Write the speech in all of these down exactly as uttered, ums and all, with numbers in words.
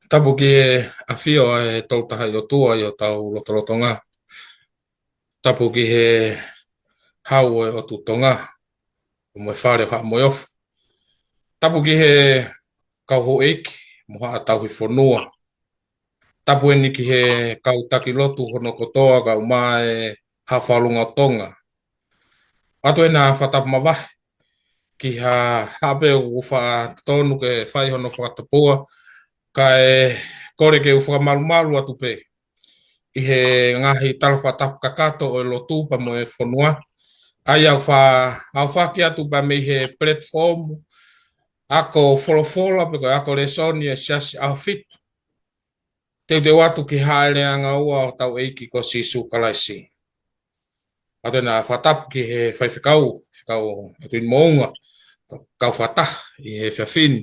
Tapu ki he ʻafio ʻa e Tolu Tahaʻi ʻOtua ʻi hotau lotolotonga. Tapu ki he Hau ʻo e ʻOtu Tonga, mo e Fale ʻo Haʻa Moheofo. Tapu ki he kau houʻeiki mo haʻa tauhi fonua. Tapu eni ki he kau taki lotu hono kotoa, kae ʻumaʻā e Haʻa Fakalūnga ʻo Tonga. ʻOatu ʻena fakatapu mavahe ki ha, ha pē ʻoku faʻa tonu ke fai hono fakatapua, kae kole ke u fakamalumalu atu pē ʻi he ngaahi tala fakatapu kakato ʻo e lotu pea mo e fonua. ʻA ia ʻoku fa-, ʻoku faʻa ʻoatu pē mei he platform, ako folofola pe ko e ako lēsoni ʻa e Siasi ʻAhofitu. Teuteu atu ki he Haʻele ʻAngaua ʻo hotau ʻEiki ko Sīsū Kalaisi. ʻOatu ʻena fakatapu ki he faifekau, Faifekau ʻEtuini Moʻunga, kau fakataha ʻi he efiafi ni.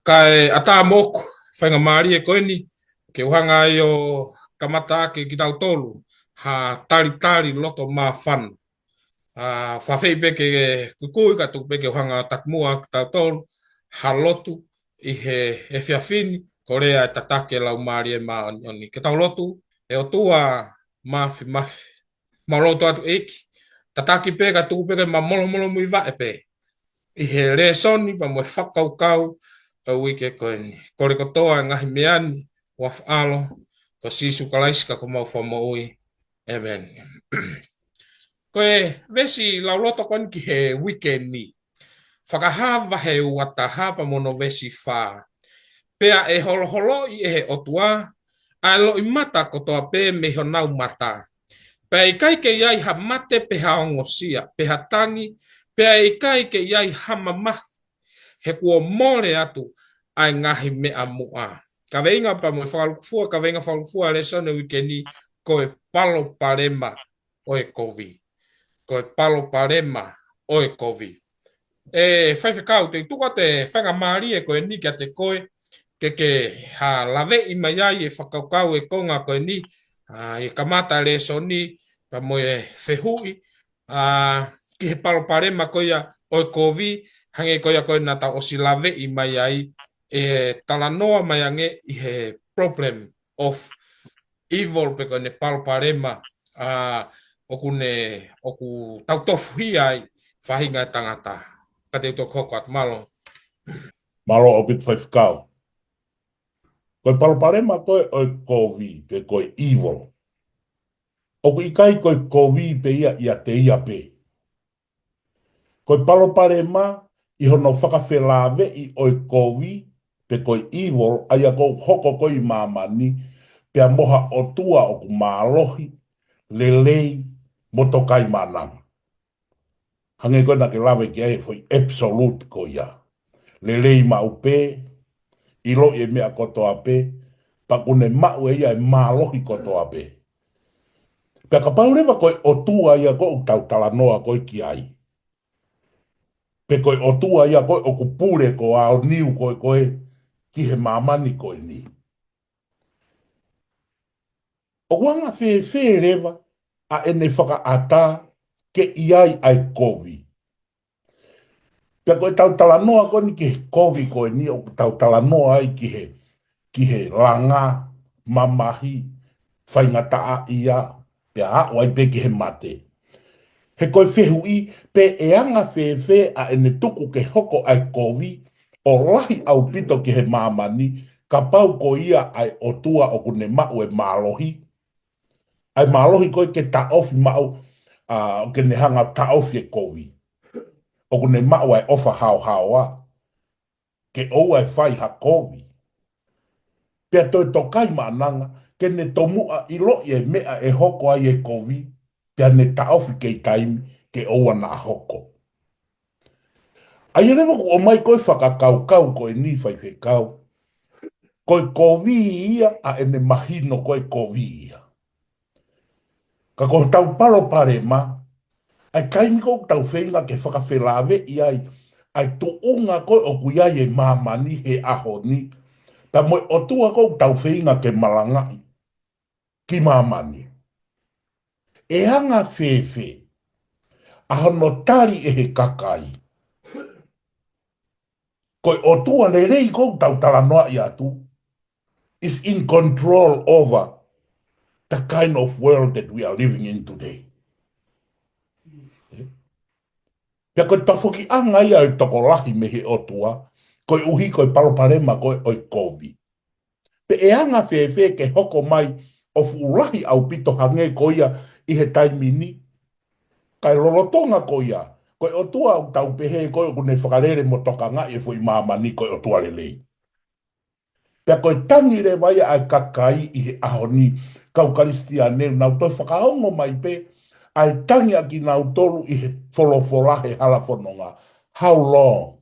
Kae ʻatā moʻoku e faingamālie ko eni, ke u hanga ai ʻo kamata ʻaki kitautolu ha talitali loto māfana. ʻA, fēfē pē ke kuikui ka tuku pē ke u hanga ʻo takimuʻa kitautolu ha lotu ʻi he efiafi ni, ko e lea ʻa e tataki ʻa e Laumālie Māʻoniʻoni. Ke tau lotu. ʻE ʻOtua Māfimafi, mau lotu atu ʻEiki, tataki pē ka tuku pē ke mau molomolomuivaʻe pē ʻi he lēsoni pea mo e fakakaukau ʻo e uike ko eni. Kole kotoa e ngaahi meʻa ni ʻi he huafa ʻo e ʻAlo ko Sīsū Kalaisi ko homau Fakamoʻui. ʻĒmeni. Ko e veesi lauloto ko eni ki he uike ni, Fakahā vahe ua taha pea mo hono veesi fā. Pea ʻe holoholoʻi ʻe he ʻOtua ʻa e loʻimata kotoa pē mei honau mata. Pea ʻe ʻikai ke ʻi ai ha mate pe ha ongosia, pe ha tangi, pea ʻe ʻikai ke ʻi ai ha mamahi, he kuo mole atu ʻa e ngaahi meʻamuʻa. Kaveinga pea mo e fakalūkufua, kaveinga fakalūkufua ʻa e lēsoni ʻo e uike ni, ko e palopalema ʻo e kovi. Ko e palopalema ʻo e kovi. ʻE faifekau, te u tuku atu e faingamālie ko eni kiate koe, ke ke ha laveʻi mai ai e fakakaukau e konga ko eni, ʻa, ʻi he kamata e lēsoni, pea mo e fehuʻi, ʻa, ki he palopalema ko ia ʻo e kovi, hangē ko ia ko ē naʻa tau ʻosi laveʻi mai ai, ʻe talanoa mai ange ʻi he problem of evil pe ko ʻene palopalema, ʻa, ʻoku ne, ʻoku tau tofuhia ai faʻahinga e tangata. Ka te u toki hoko atu, mālō. Mālō ʻaupito faifekau. Ko e palopalema ko ē ʻo e kovi pe ko e evil, ʻoku ʻikai ko e kovi pē ia ʻiate ia pē. Ko e palopalema ʻi hono fakafelāveʻi ʻo e kovi pe ko e evil, ʻa ia ʻoku hoko ko ē ʻi māmani, pea mo ha ʻOtua ʻoku mālohi, lelei, mo tokaimaʻananga. Hangē ko ē naʻa ke lave ki ai e foʻi absolute ko ia. Lelei maʻu pē, ʻiloʻi e meʻa kotoa pē, pea ʻoku ne maʻu ʻe ia e mālohi kotoa pē. Pea kapau leva ko e ʻOtua ia ko ē ʻoku tau talanoa ko ē ki ai, pe ko e ʻOtua ia ko ē ʻoku pule ko ē ʻo niu ko ē ko ē ki he māmani ko eni, ʻoku anga fēfē leva ʻa ʻene fakaʻatā ke ʻi ai ʻa e kovi? Pea ko ʻetau talanoa ko eni ki he kovi ko eni, ʻoku tau talanoa ai ki he, ki he langa, mamahi, faingataʻaʻia, pea aʻu ai pē ki he mate. He ko e fehuʻi, pe ʻe anga fēfē ʻa ʻene tuku ke hoko ʻa e kovi ʻo lahi ʻaupito ki he māmani, kapau ko ia ʻa e ʻOtua ʻoku ne maʻu e mālohi, ʻa e mālohi ko ē ke taʻofi maʻu, ʻa, ʻoku ne hanga ʻo taʻofi e kovi. ʻOku ne maʻu ʻa e ʻofa haohaoa ke ʻoua ʻe fai ha kovi. Pea toe tokaimaʻananga ke ne tomuʻa ʻiloʻi e meʻa ʻe hoko ai e kovi, pea ne taʻofi kei taimi ke ʻoua naʻa hoko. ʻA ia leva ʻoku ʻomai ko ē fakakaukau ko eni faifekau, ko e kovi ia ʻa ʻene mahino ko e kovi ia. Ka ko hotau palopalema, ʻa e taimi ko ē ʻoku tau feinga ke fakafelāveʻi ai ʻa e tuʻunga ko ē ʻoku ʻi ai e māmani he ʻaho ni, pea mo e ʻOtua ko ē ʻoku tau feinga ke malangaʻi ki māmani, ʻe anga fēfē ʻa hono tali ʻe he kakai? Ko e ʻOtua lelei ko ē ʻoku tau talanoaʻi atu, is in control over the kind of world that we are living in today. Pea ko e tafokiʻanga ia ʻo e tokolahi mei he ʻOtua, koeʻuhi ko e palopalema ko ē ʻo e kovi. Pe ʻe anga fēfē ke hoko mai ʻo fuʻu lahi ʻaupito hangē ko ia ʻi he taimi ni. Kae lolotonga ko ia, ko e ʻOtua ʻoku tau pehē ko ē ʻoku ne fakalele mo tokangaʻi e foʻi māmani ko e ʻOtua lelei. Pea ko e tangi leva ia ʻa e kakai ʻi he ʻaho ni, kau Kalisitiane, nau toe fakaongo mai pē ʻa e tangi ʻa kinautolu ʻi he folofola he hala fononga. How long?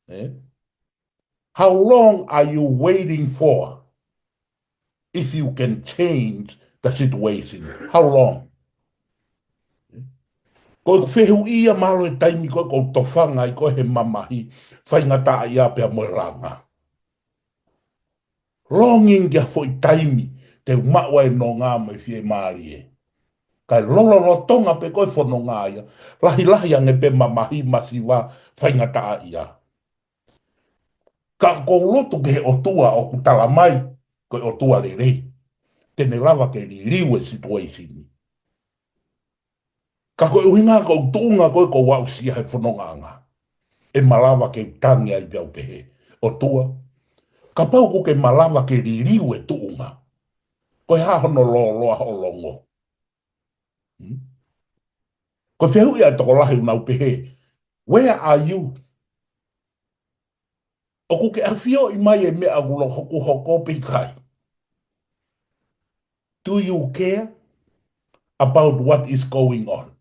Eh? How long are you waiting for? If you can change the situation, how long? Ko e fehuʻi ia mālō e taimi ko ē ʻoku ou tofanga ai ko ē he mamahi, faingataʻaʻia pea mo e langa. Longing ki ha foʻi taimi te u maʻu ai e nonga mo e fiemālie. Kae lolotonga pē ko ē fononga ia, lahilahi ange pē mamahi, masiva, faingataʻaʻia. Ka ʻoku ou lotu ki he ʻOtua ʻoku tala mai ko e ʻOtua lelei, te ne lava ke liliu e situation. Ka ko e ʻuhinga ko e tuʻunga ko ē ʻoku ou aʻusia he fonongaʻanga, ʻe malava ke u tangi ai pea u pehē, ʻOtua, kapau ʻoku ke malava ke liliu e tuʻunga, ko e hā hono lōloa hoʻo longo? Hmm? Ko e fehuʻi ʻa e tokolahi ʻoku nau pehē, where are you? ʻOku ke ʻafioʻi mai e meʻa ʻoku lo-, ʻoku hoko pe ʻikai? Do you care about what is going on?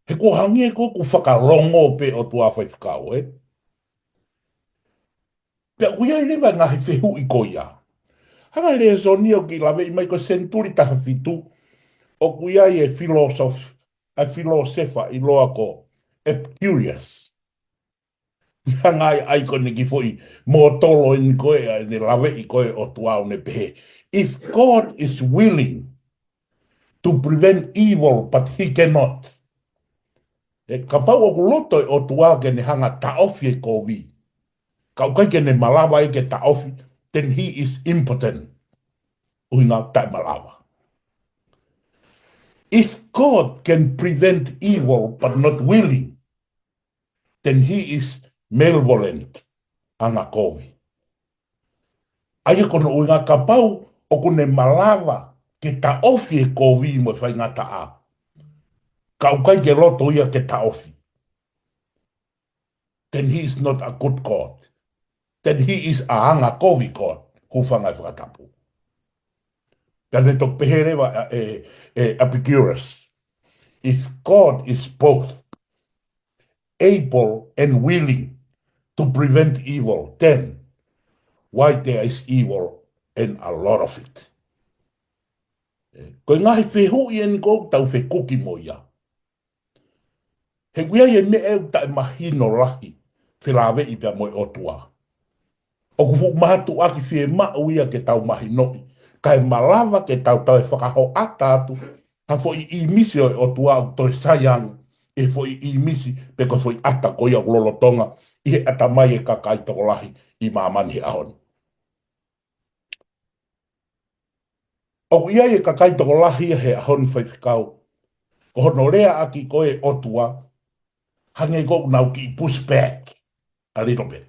He kuo hangē ko ē ʻoku fakalongo pē ʻOtua Faifekau, eh? Pea ʻoku ʻi ai leva e ngaahi fehuʻi ko ia. Hanga lēsoni ʻoku kiʻi laveʻi mai ko e senituli taha fitu, ʻoku ʻi ai e philosoph-, e filōsefa ʻiloa ko Epicurus. Hanga ai ko ʻene kiʻi foʻi mōtolo eni ko ē, ʻene laveʻi ko ē ʻOtua ʻo ne pehē, if God is willing to prevent evil, but he cannot. ʻE kapau ʻoku loto e ʻOtua ke ne hanga taʻofi e kovi, ka ʻoku ʻikai ke ne malava ia ke taʻofi, then he is impotent. ʻUhinga taʻemalava. If God can prevent evil, but not willing, then he is malevolent, angakovi. ʻA ia ko hono ʻuhinga kapau ʻoku ne malava ke taʻofi e kovi mo e faingataʻa, ka ʻoku ʻikai ke loto ia ke taʻofi, then he is not a good God. Then he is a angakovi God. Hūfanga he fakatapu. Pea ne toki pehē leva ʻe, ʻe, ʻe Epicurus, if God is both able and willing to prevent evil, then why there is evil and a lot of it? Eh, ko e ngaahi fehuʻi eni ʻoku tau fekuki mo ia. He ʻoku ʻi ai e meʻa ʻoku taʻemahino lahi felāveʻi pea mo e ʻOtua. ʻOku fuʻu mātuʻaki fiemaʻu ia ke tau mahinoʻi, kae malava ke tau toe fakahoʻata atu ha foʻi ʻīmisi ʻo e ʻOtua ʻoku toe sai ange ʻi he foʻi ʻīmisi pe ko e foʻi ʻata ko ia ʻoku lolotonga ʻi he ʻatamai e kakai tokolahi ʻi māmani he ʻaho ni. ʻOku ʻi ai e kakai tokolahi he ʻaho ni Faifekau, ko hono leaʻaki ko ē ʻOtua, hangē ko ē ʻoku nau kiʻi push back a little bit.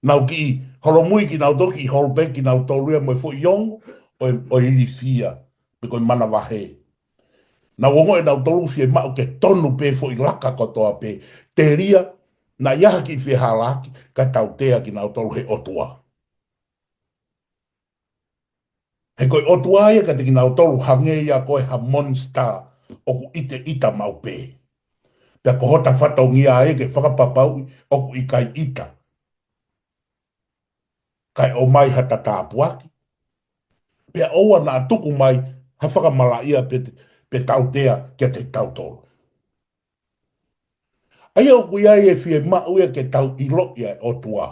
Nau kiʻi holomui kinautolu, kiʻi hold back kinautolu ia mo e foʻi ongo ʻo e, ʻo e ilifia pe ko e manavahē. Nau ongoʻi ʻenautolu fiemaʻu ke tonu pē foʻi laka kotoa pē, telia naʻa ʻi ai ha kiʻi fehālaaki kae tautea kinautolu he ʻOtua. He ko e ʻOtua ia kiate kinautolu hangē ia ko e ha monster ʻoku ʻiteʻita maʻu pē. Pea ko hota fatongia ia ke fakapapauʻi ʻoku ʻikai ʻita, kae ʻomai hata tāpuaki, pea ʻoua naʻa tuku mai ha fakamalaʻia pe, pe tautea kiate kitautolu. ʻA ia ʻoku ʻi ai e fiemaʻu ia ke tau ʻiloʻi ʻa e ʻOtua.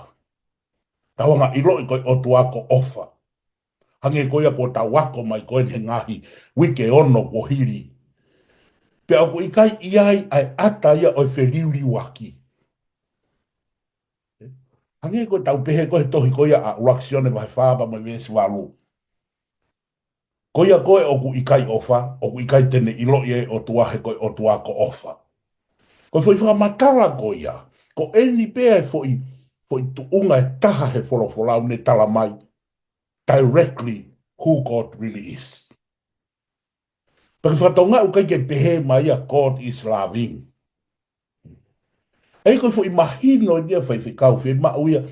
Tau hanga ʻiloʻi ko e ʻOtua ko e ʻofa. Hangē ko ia kuo tau ako mai ko eni he ngaahi uike ono kuo hili. Pea ʻoku ʻikai ʻi ai ʻa e ʻata ia ʻo e feliuliuaki. Hangē ko e tau pehē ko e tohi ko ia ʻa ʻUluaki Sione vahe fā pea mo e veesi valu. Ko ia ko ē ʻoku ʻikai ʻofa, ʻoku ʻikai te ne ʻiloʻi e ʻOtua he ko e ʻOtua ko ʻofa. Ko e foʻi fakamatala ko ia, ko eni pē e foʻi, foʻi tuʻunga ʻe taha he folofola ʻoku ne tala mai directly who God really is. Pea ke fakatonga ʻoku ʻikai ke pehē mai ia God is loving. ʻA ia ko e foʻi mahino eni ia faifekau fiemaʻu ia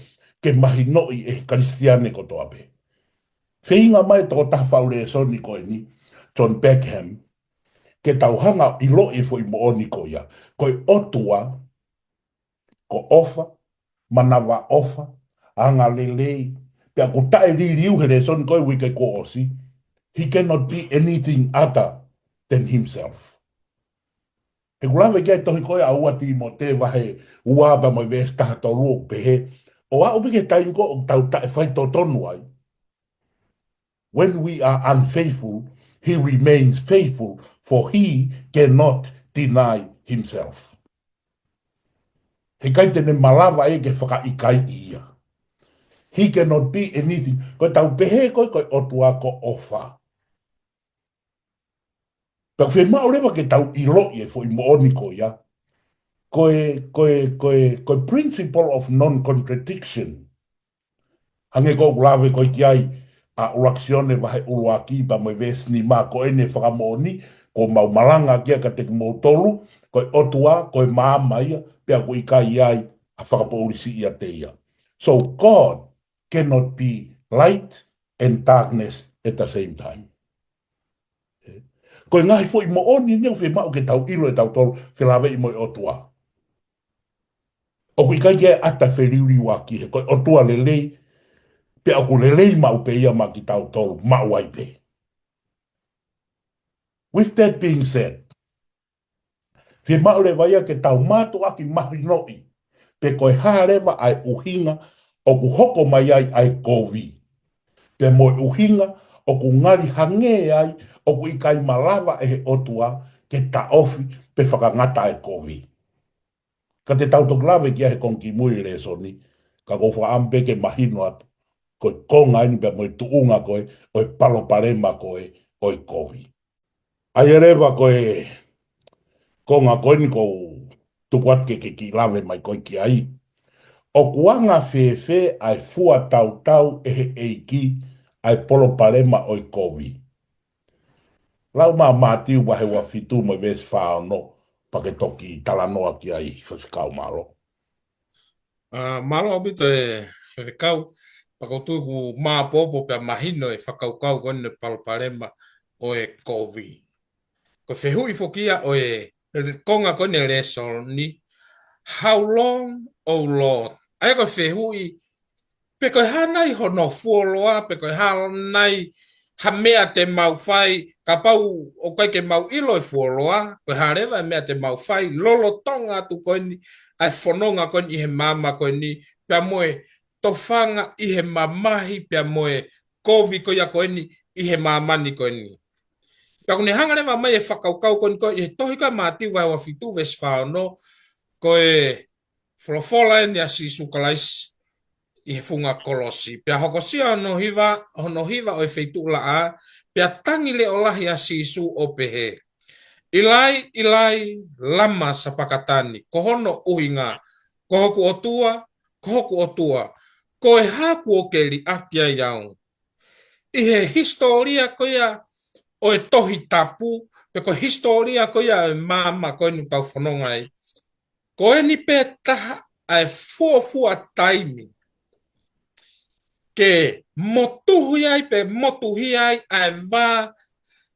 ke mahinoʻi ʻe he Kalisitiane kotoa pē. Feinga mai e tokotaha faʻu lēsoni ko eni, John Peckham, ke tau hanga ʻiloʻi e foʻi moʻoni ko ia. Ko e ʻOtua, ko ʻofa, manavaʻofa, angalelei, pea ʻoku taʻe liliu he lēsoni ko e uike kuo ʻosi, he cannot be anything other than himself. He ʻoku lave ki ai e tohi ko e ʻa ua Tīmote vahe ua pea mo e veesi taha tolu ʻoku pehē, ʻo aʻu pē ki he taimi ko ē ʻoku tau taʻe faitotonu ai. When we are unfaithful, he remains faithful, for he cannot deny himself. He ʻikai te ne malava ia ke fakaʻikaiʻi ia. He cannot be anything. Ko e tau pehē ko e, ko e ʻOtua ko ʻofa. Pea ʻoku fiemaʻu leva ke tau ʻiloʻi e foʻi moʻoni ko ia. Ko e, ko e, ko e, ko e principle of non-contradiction. Hangē ko ʻoku lave ko ē ki ai ʻa ʻUluaki Sione vahe ʻuluaki pea mo e veesi nima, ko eni e fakamoʻoni, kuo mau malanga ki ai kiate kimoutolu, ko e ʻOtua, ko e maama ia, pea ʻoku ʻikai ʻi ai ha fakapoʻuli siʻi ʻiate ia. So God cannot be light and darkness at the same time. Ko e ngaahi foʻi moʻoni eni ʻoku fiemaʻu ke tau ʻilo ʻe tautolu felāveʻi mo e ʻOtua. ʻOku ʻikai ke ʻata feliuliuaki he ko e ʻOtua lelei, pea ʻoku lelei maʻu pē ia maʻa kitautolu maʻu ai pē. With that being said, fiemaʻu leva ia ke tau mātuʻaki mahinoʻi pe ko e hā leva ʻa e ʻuhinga ʻoku hoko mai ai ʻa e kovi. Pea mo e ʻuhinga ʻoku ngali hangē ai ʻoku ʻikai malava ʻe he ʻOtua ke taʻofi pe fakangata ʻa e kovi. Ka te tau toki lave ki ai he konga kimui e lēsoni, ka ʻoku ou fakaʻamu pē ke mahino atu ko e konga eni pea mo e tuʻunga ko ē ʻo e palopalema ko ē ʻo e kovi. ʻA ia leva ko e konga ko eni ʻoku ou tuku atu ke ke kiʻi lave mai ko ē ki ai. ʻOku anga fēfē ʻa e fua tautau ʻe he ʻEiki ʻa e palopalema ʻo e kovi? Lau mai Mātiu vahe ua fitu mo e veesi fā ono, pea ke toki talanoa ki ai, faifekau, mālō. ʻA, mālō ʻaupito e faifekau, pea ʻoku ou tui ʻoku māpopo pea mahino e fakakaukau ko eni palopalema ʻo e kovi. Ko e fehuʻi foki ia ʻo e konga ko eni lēsoni, "How long, O Lord?" ʻA ia ko e fehuʻi, pe ko e hā nai hono fuoloa, pe ko e hā nai ha meʻa te mau fai, kapau ʻoku ʻikai ke mau ʻilo e fuoloa, ko e hā leva e meʻa te mau fai lolotonga atu ko eni ʻa e fononga ko eni ʻi he maama ko eni, pea mo e tofanga ʻi he mamahi, pea mo e kovi ko ia ko eni ʻi he māmani ko eni. Pea ʻoku ne hanga leva mai e fakakaukau ko eni ko ē ʻi he tohi ko ē Mātiu vahe ua fitu veesi fā ono, ko e folofola eni ʻa Sīsū Kalaisi ʻi he funga kolosi. Pea hokosia hono hiva, hono hiva ʻo e feituʻulaʻā, pea tangi leʻo lahi ʻa Sīsū ʻo pehē, "ʻIlai, ʻIlai, lama sapakatani?" Ko hono ʻuhinga, "Ko hoku ʻOtua, ko hoku ʻOtua, ko e hā kuo ke liʻaki ai au?" ʻI he hisitōlia ko ia ʻo e Tohi Tapu, pe ko e hisitōlia ko ia ʻo e maama ko eni ʻoku tau fononga ai, ko eni pē taha ʻa e fuofua taimi ke motuhi ai, pe motuhi ai ʻa e vā,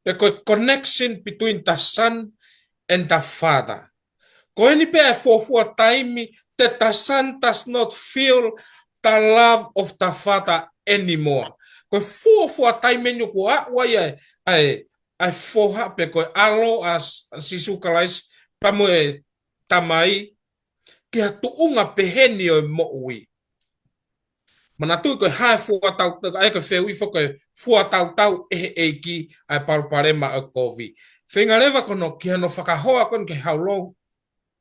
pe ko e connection between the Son and the Father. Ko eni pē ʻa e fuofua taimi that the Son does not feel the love of the Father anymore. Ko e fuofua taimi eni ʻoku aʻu ai ʻa e, ʻa e, ʻa e Foha pe ko e ʻAlo ʻa S-, Sīsū Kalaisi pea mo e Tamai, ki ha tuʻunga peheni ʻo e moʻui. Manatuʻi ko e hā e fua tautau, ʻa ia ko e fehuʻi foki ko e fua tautau ʻe he ʻEiki ʻa e palopalema ʻo e kovi. Feinga leva ko hono, ki hono fakahoa ko eni ki he how long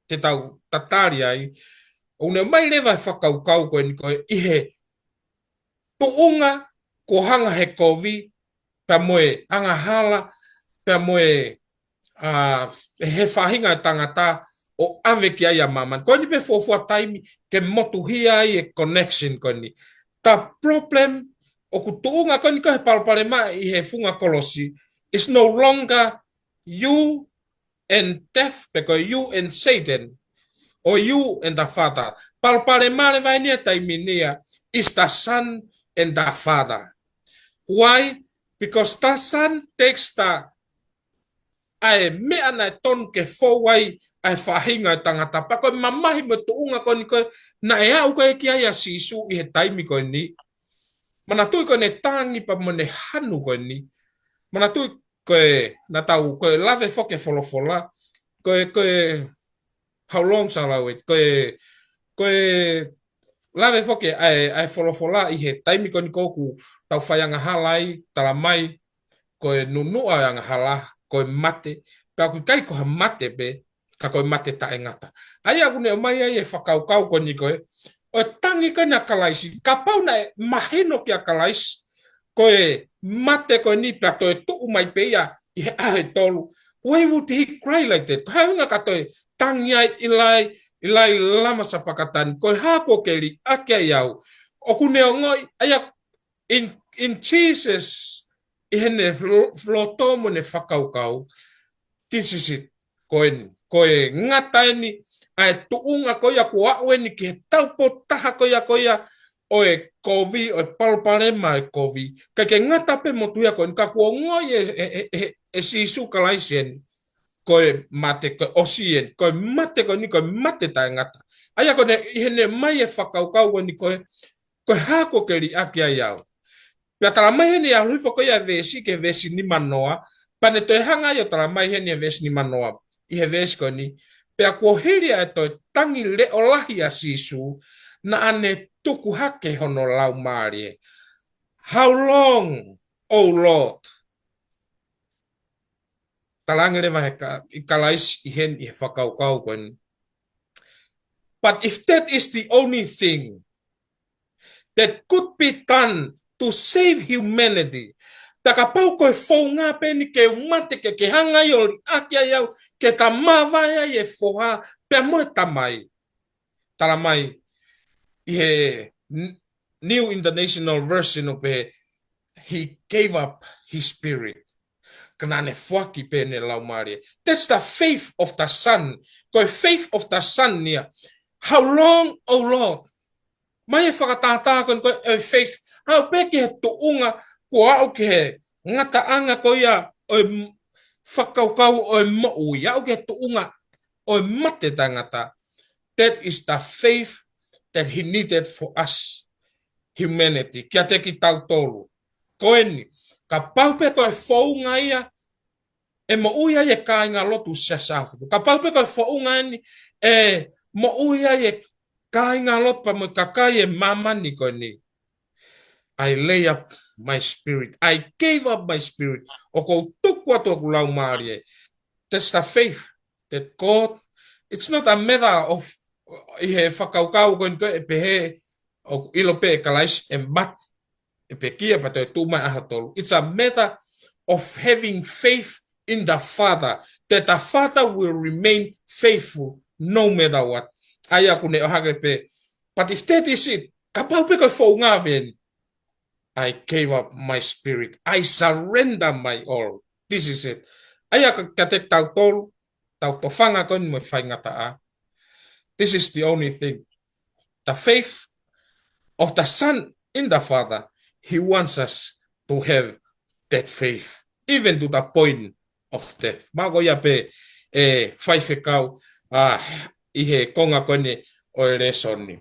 te tau tatali ai, ʻOku ne ʻomai leva e fakakaukau ko eni ko e ʻi he tuʻunga kuo hanga he kovi, pea mo e angahala, pea mo e, ʻa, he faʻahinga ʻo e tangata ʻo ʻave ki ai ʻa māmani. Ko eni pē fuofua taimi ke motuhia ai e connection ko eni. The problem, ʻoku tuʻunga ko eni ko e palopalema ʻi he funga kolosi, is no longer you and death, pe ko e you and Satan, or you and the Father. Palopalema leva eni he taimi ni ia is the Son and the Father. Why? Because the Son takes the, ʻa e meʻa naʻe tonu ke fou ai ʻa e faʻahinga ʻo e tangata. Pea ko e mamahi mo e tuʻunga ko eni ko e naʻe aʻu ko ē ki ai ʻa Sīsū ʻi he taimi ko eni. Manatuʻi ko ʻene tangi pea mo ʻene hanu ko eni. Manatuʻi ko e, naʻa tau, ko e lave foki e folofola. Ko e, ko e, how long shall I wait? Ko e, ko e lave foki ʻa e, ʻa e folofola ʻi he taimi ko eni ko ē ʻoku tau fai angahala ai, tala mai, ko e nunuʻa ʻo e angahala, ko e mate, pea ʻoku ʻikai ko ha mate pē, ka ko e mate taʻengata. ʻA ia ʻoku ne ʻomai ai e fakakaukau ko eni ko e, ʻo e tangi ko ena ʻa Kalaisi, kapau naʻe mahino kia Kalaisi, ko e mate ko eni pea toe tuʻu mai pē ia ʻi he ʻaho ʻe tolu. Why would he cry like that? Ko e hā e ʻuhinga ka toe tangi ai, Ilai, Ilai, lama sapakatani? Ko e hā kuo ke liʻaki ai au? ʻOku ne ongoʻi, ʻa ia in, in Jesus, ʻi heʻene lo-, loto mo ʻene fakakaukau, this is it. Ko eni, ko e ngata eni, ʻa e tuʻunga ko ia kuo aʻu eni ki he taupotu taha ko ia ko ia, ʻo e kovi, ʻo e palopalema ʻo e kovi. ʻIkai ke ngata pē motuhia ko eni, ka kuo ongoʻi ʻe, ʻe, ʻe, ʻe, ʻe Sīsū Kalaisi eni. Ko e mate, ko e ʻosi eni, ko e mate ko eni, ko e mate taʻengata. ʻA ia ko ʻene, ʻi heʻene ʻomai e fakakaukau ko eni ko e, ko e hā kuo ke liʻaki ai au? Pea tala mai heni ʻalu hifo ko ia e veesi ki he veesi nimanoa, pea ne toe hanga ai ʻo tala mai heni he veesi nimanoa, ʻi he veesi ko eni, pea kuo hili ʻa e toe tangi leʻo lahi ʻa Sīsū, naʻa ne tuku hake hono laumālie. How long, O Lord? Talaange leva he ka-, ʻe Kalaisi ʻi heni ʻi he fakakaukau ko eni. But if that is the only thing that could be done to save humanity, pea kapau ko e founga pē eni ke u mate ke ke hanga ʻo liʻaki ai au, ke ta māvae ai e Foha, pea mo e Tamai. Tala mai, ʻi he N-, New International Version ʻoku pehē, he gave up his spirit. Ka naʻa ne foaki pē ʻene laumālie. That's the faith of the Son. Ko e faith of the Son ia. How long, O Lord? Mai e fakatātā ko eni ko e faith. Aʻu pē ki he tuʻunga kuo aʻu ki he ngataʻanga ko ia ʻo e m-, fakakaukau ʻo e moʻui. Aʻu ki he tuʻunga ʻo e mate taʻengata. That is the faith that he needed for us, humanity. Kiate kitautolu. Ko eni, kapau pē ko e founga ia ʻe moʻui ai e kāingalotu Siasi ʻAhofitu. Kapau pē ko e founga eni ʻe moʻui ai e kāingalotu pea mo e kakai ʻo māmani ko eni. I lay up my spirit. I gave up my spirit. ʻOku ou tuku atu hoku laumālie. That's the faith that God, it's not a matter of, ʻi he fakakaukau ko eni ko e pehē, ʻoku ʻilo pē ʻe Kalaisi ʻe mate, ʻe pekia pea toe tuʻu mai ʻaho tolu. It's a matter of having faith in the Father, that the Father will remain faithful no matter what. ʻA ia ʻoku ne ʻohake pē, but if that is it, kapau pē ko e founga pē eni, I gave up my spirit. I surrender my all. This is it. ʻA ia ka, kiate kitautolu, tau tofanga ko eni mo e faingataʻa. This is the only thing. The faith of the Son in the Father, he wants us to have that faith, even to the point of death. Mahalo ko ia pē ʻe faifekau, ʻa, ʻi he konga ko eni ʻo e lēsoni.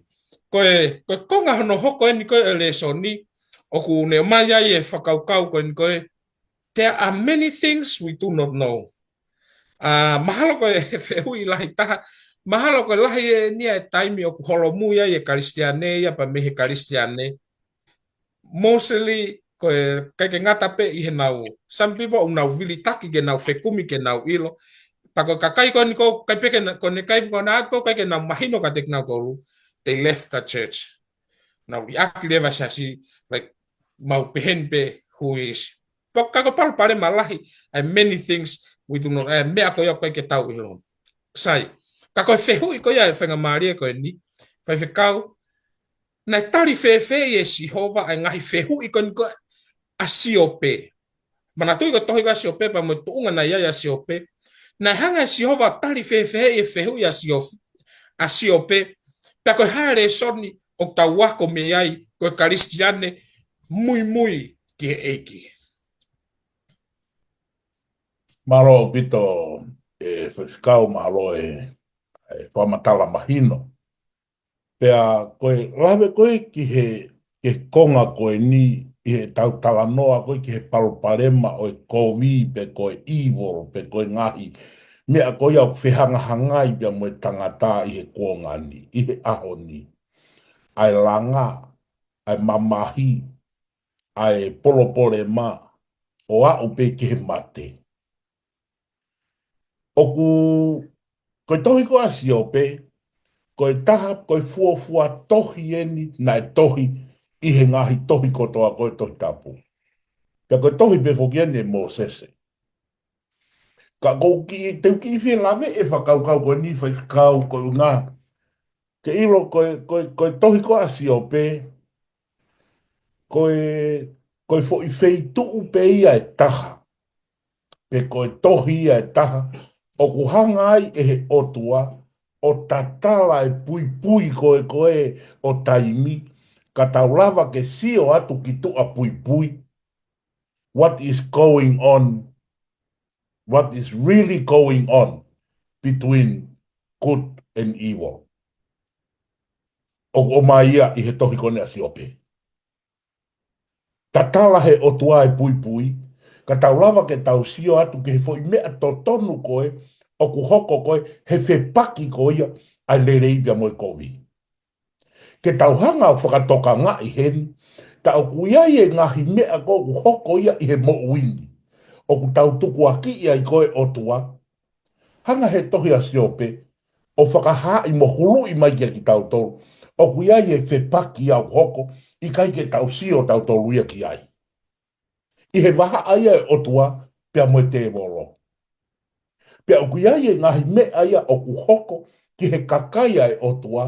Ko e, ko e konga hono hoko eni ko e lēsoni, ʻoku ne ʻomai ai e fakakaukau ko eni ko e, there are many things we do not know. ʻA, mahalo ko e fehuʻi lahi taha, mahalo ko e lahi eni ia e taimi ʻoku holomui ai e Kalisitiane ia pea mei he Kalisitiane. Mostly, ko e ʻikai ke ngata pē ʻi heʻenau, some people ʻoku nau vilitaki ke nau fekumi ke nau ʻilo. Pea ko e kakai ko eni ʻoku ʻikai pē ke na-, ko ʻene kai ko ena ʻoku ʻikai ke nau mahino kiate kinautolu. they left the church. Nau liʻaki leva e siasi, like, mau pehē ni pē, who is. Pea ka ko e palopalema lahi, and many things we do not, and meʻa ko ia ʻoku ʻikai ke tau ʻilo. Sai, ka ko e fehuʻi ko ia ʻa e faingamālie ko eni, faifekau, naʻe tali fēfē ʻe Sihova ʻa e ngaahi fehuʻi ko eni ko ʻa Siope. Manatuʻi ko e tohi ko ē ʻa Siope pea mo e tuʻunga naʻe ʻi ai ʻa Siope. Naʻe hanga ʻe Sihova ʻo tali fēfē ʻa e fehuʻi ʻa Sio-, ʻa Siope. Pea ko e hā e lēsoni ʻoku tau ako mei ai ko e Kalisitiane muimui ki he ʻEiki. Mālō ʻaupito e faifekau, mālō e, e fakamatala mahino. Pea ko e lave ko ē ki he, ki he konga ko eni ʻi heʻetau talanoa ko ē ki he palopalema ʻo e kovi pe ko e evil pe ko e ngaahi meʻa ko ia ʻoku fehangahangai pea mo e tangata ʻi he kuonga ni, ʻi he ʻaho ni. ʻA e langa, ʻa e mamahi, ʻa e palopalema, ʻo aʻu pē ki he mate. ʻOku, ko e tohi ko ē ʻa Siope, ko e taha, ko e fuofua tohi eni naʻe tohi ʻi he ngaahi tohi kotoa ko ē Tohi Tapu. Pea ko e tohi pē foki eni ʻe Mōsese. Ka ʻoku ou kiʻi, te u kiʻi fie lave e fakakaukau ko eni faifekau, ko e ʻuhinga ke ʻilo ko e, ko e, ko e tohi ko ē ʻa Siope, ko e, ko e foʻi feituʻu pē ia ʻe taha, pe ko e tohi ia ʻe taha, ʻoku hanga ai ʻe he ʻOtua ʻo tatala e puipui ko ē ko ē ʻo taimi, ka tau lava ke sio atu ki tuʻa puipui, what is going on, what is really going on between good and evil. ʻOku ʻomai ia ʻi he tohi ko eni ʻa Siope. Tatala he ʻOtua e puipui, ka tau lava ke tau sio atu ki he foʻi meʻa totonu ko ē ʻoku hoko ko ē he fepaki ko ia ʻa e lelei pea mo e kovi. Ke tau hanga ʻo fakatokangaʻi heni, tā ʻoku ʻi ai e ngaahi meʻa ko ē ʻoku hoko ia ʻi he moʻui ni, ʻoku tau tukuakiʻi ai ko ē ʻOtua. Hanga he tohi ʻa Siope ʻo fakahaaʻi mo huluʻi mai kia kitautolu, ʻoku ʻi ai e fepaki ia ʻoku hoko, ʻikai ke tau sio tautolu ia ki ai. ʻI he vahaʻa ia ʻo e ʻOtua pea mo e tēvolo. Pea ʻoku ʻi ai e ngaahi meʻa ia ʻoku hoko ki he kakai ʻa e ʻOtua,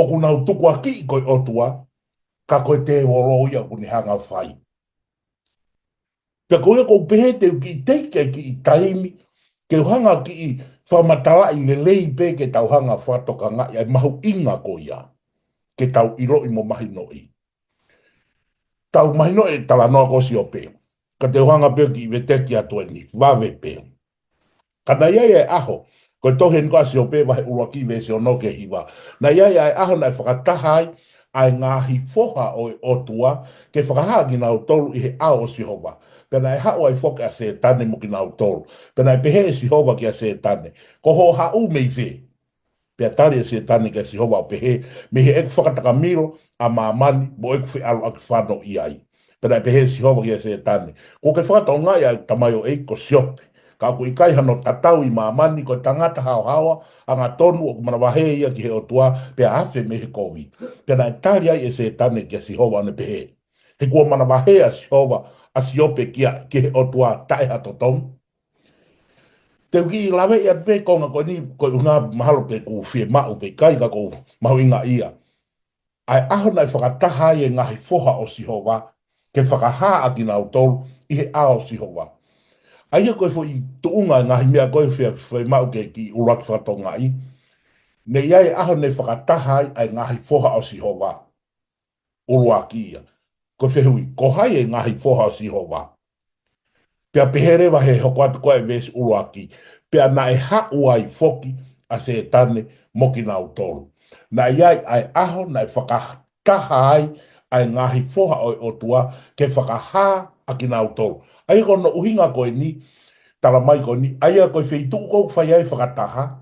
ʻoku nau tukuakiʻi ko e ʻOtua, ka ko e tēvolo ia ʻoku ne hanga ʻo fai. Pea ko ia ʻoku ou pehē te u kiʻi teiki e kiʻi taimi, ke u hanga kiʻi fakamatalaʻi lelei pē ke tau hanga fakatokangaʻi ʻa e mahuʻinga ko ia, ke tau ʻiloʻi mo mahinoʻi. Tau mahinoʻi e talanoa ko ē ʻa Siope. Ka te u hanga pē ʻo kiʻi veteki atu eni, vave pē. Ka naʻe ʻi ai e ʻaho, ko e tohi eni ko ē ʻa Siope vahe ʻuluaki veesi ono ki he hiva. Naʻe ʻi ai e ʻaho naʻe fakataha ai ʻa e ngaahi foha ʻo e ʻOtua, ke fakahā kinautolu ʻi he ʻao ʻo Sihova. Pea naʻe haʻu ai foki ʻa Sētane mo kinautolu. Pea naʻe pehē ʻe Sihova kia Sētane, ko hoʻo haʻu mei fē? Pea tali ʻe Sētane kia Sihova ʻo pehē, mei heʻeku fakatakamilo ʻa māmani, mo ʻeku feʻaluʻaki fano ʻi ai. Pea naʻe pehē ʻe Sihova kia Sētane, kuo ke fakatokangaʻi ʻa e tamaioʻeiki ko Siope, ka ʻoku ʻikai hano tatau ʻi māmani, ko e tangata haohaoa, angatonu, ʻoku manavahē ia ki he ʻOtua, pea afe mei he kovi. Pea naʻe tali ai ʻe Sētane kia Sihova ʻo ne pehē, he kuo manavahē ʻa Sihova ʻa Siope kia, ki he ʻOtua taʻe ha totongi. Te u kiʻi lave ia pē konga ko eni, ko e ʻuhinga mahalo pē ʻoku fiemaʻu pē ʻikai ka ʻoku mahuʻinga ia. ʻA e ʻaho naʻe fakataha ai e ngaahi foha ʻo Sihova, ke fakahā ʻa kinautolu ʻi he ʻao ʻo Sihova. ʻA ia ko e foʻi tuʻunga e ngaahi meʻa ko ē fie, fiemaʻu ke kiʻi ʻuluaki fakatokangaʻi. Naʻe ʻi ai e ʻaho naʻe fakataha ai ʻa e ngaahi foha ʻo Sihova. ʻUluaki ia. Ko e fehuʻi, ko hai e ngaahi foha ʻo Sihova? Pea pehē leva he hoko atu ko ē veesi ʻuluaki, pea naʻe haʻu ai foki ʻa Sētane mo kinautolu. Naʻe ʻi ai ʻa e ʻaho naʻe fakataha ai ʻa e ngaahi foha ʻo e ʻOtua ke fakahā ʻa kinautolu. ʻA ia ko hono ʻuhinga ko eni, tala mai ko eni, ʻa ia ko e feituʻu ʻoku fai ai fakataha,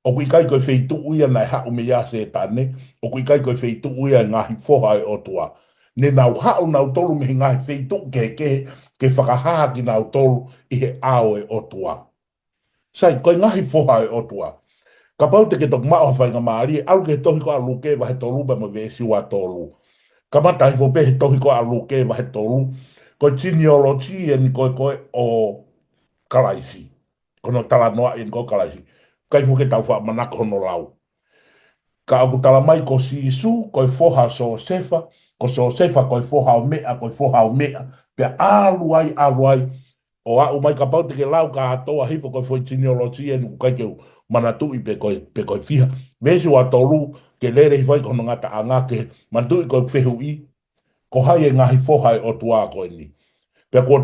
ʻoku ʻikai ko e feituʻu ia naʻe haʻu mei ai ʻa Sētane, ʻoku ʻikai ko e feituʻu ia e ngaahi foha ʻo e ʻOtua. Ne nau haʻu nautolu mei he ngaahi feituʻu kehekehe ke fakahā kinautolu ʻi he ʻao ʻo e ʻOtua. Sai, ko e ngaahi foha ʻo e ʻOtua. Kapau te ke toki maʻu ha faingamālie, ʻalu ki he tohi ko ē ʻa Luke vahe tolu pea mo e veesi ua tolu. Kamata hifo pē he tohi ko ē ʻa Luke vahe tolu. Ko e genealogy eni ko ē ko ē ʻo Kalaisi. Ko hono talanoa eni ko ē ʻo Kalaisi. ʻIkai foki ke tau faʻa manako hono lau. Ka ʻoku tala mai ko Sīsū, ko e foha ʻo Siosefa, ko Siosefa, ko e foha ʻo meʻa, ko e foha ʻo meʻa, pea ʻalu ai, ʻalu ai, ʻo aʻu mai kapau te ke lau kātoa hifo ko e foʻi genealogy eni ʻoku ʻikai ke u manatuʻi pe ko e, pe ko e fiha. Veesi ua tolu, ke lele hifo ai ki hono ngataʻanga ke manatuʻi ko e fehuʻi, ko hai e ngaahi foha ʻo e ʻOtua ko eni. Pea kuo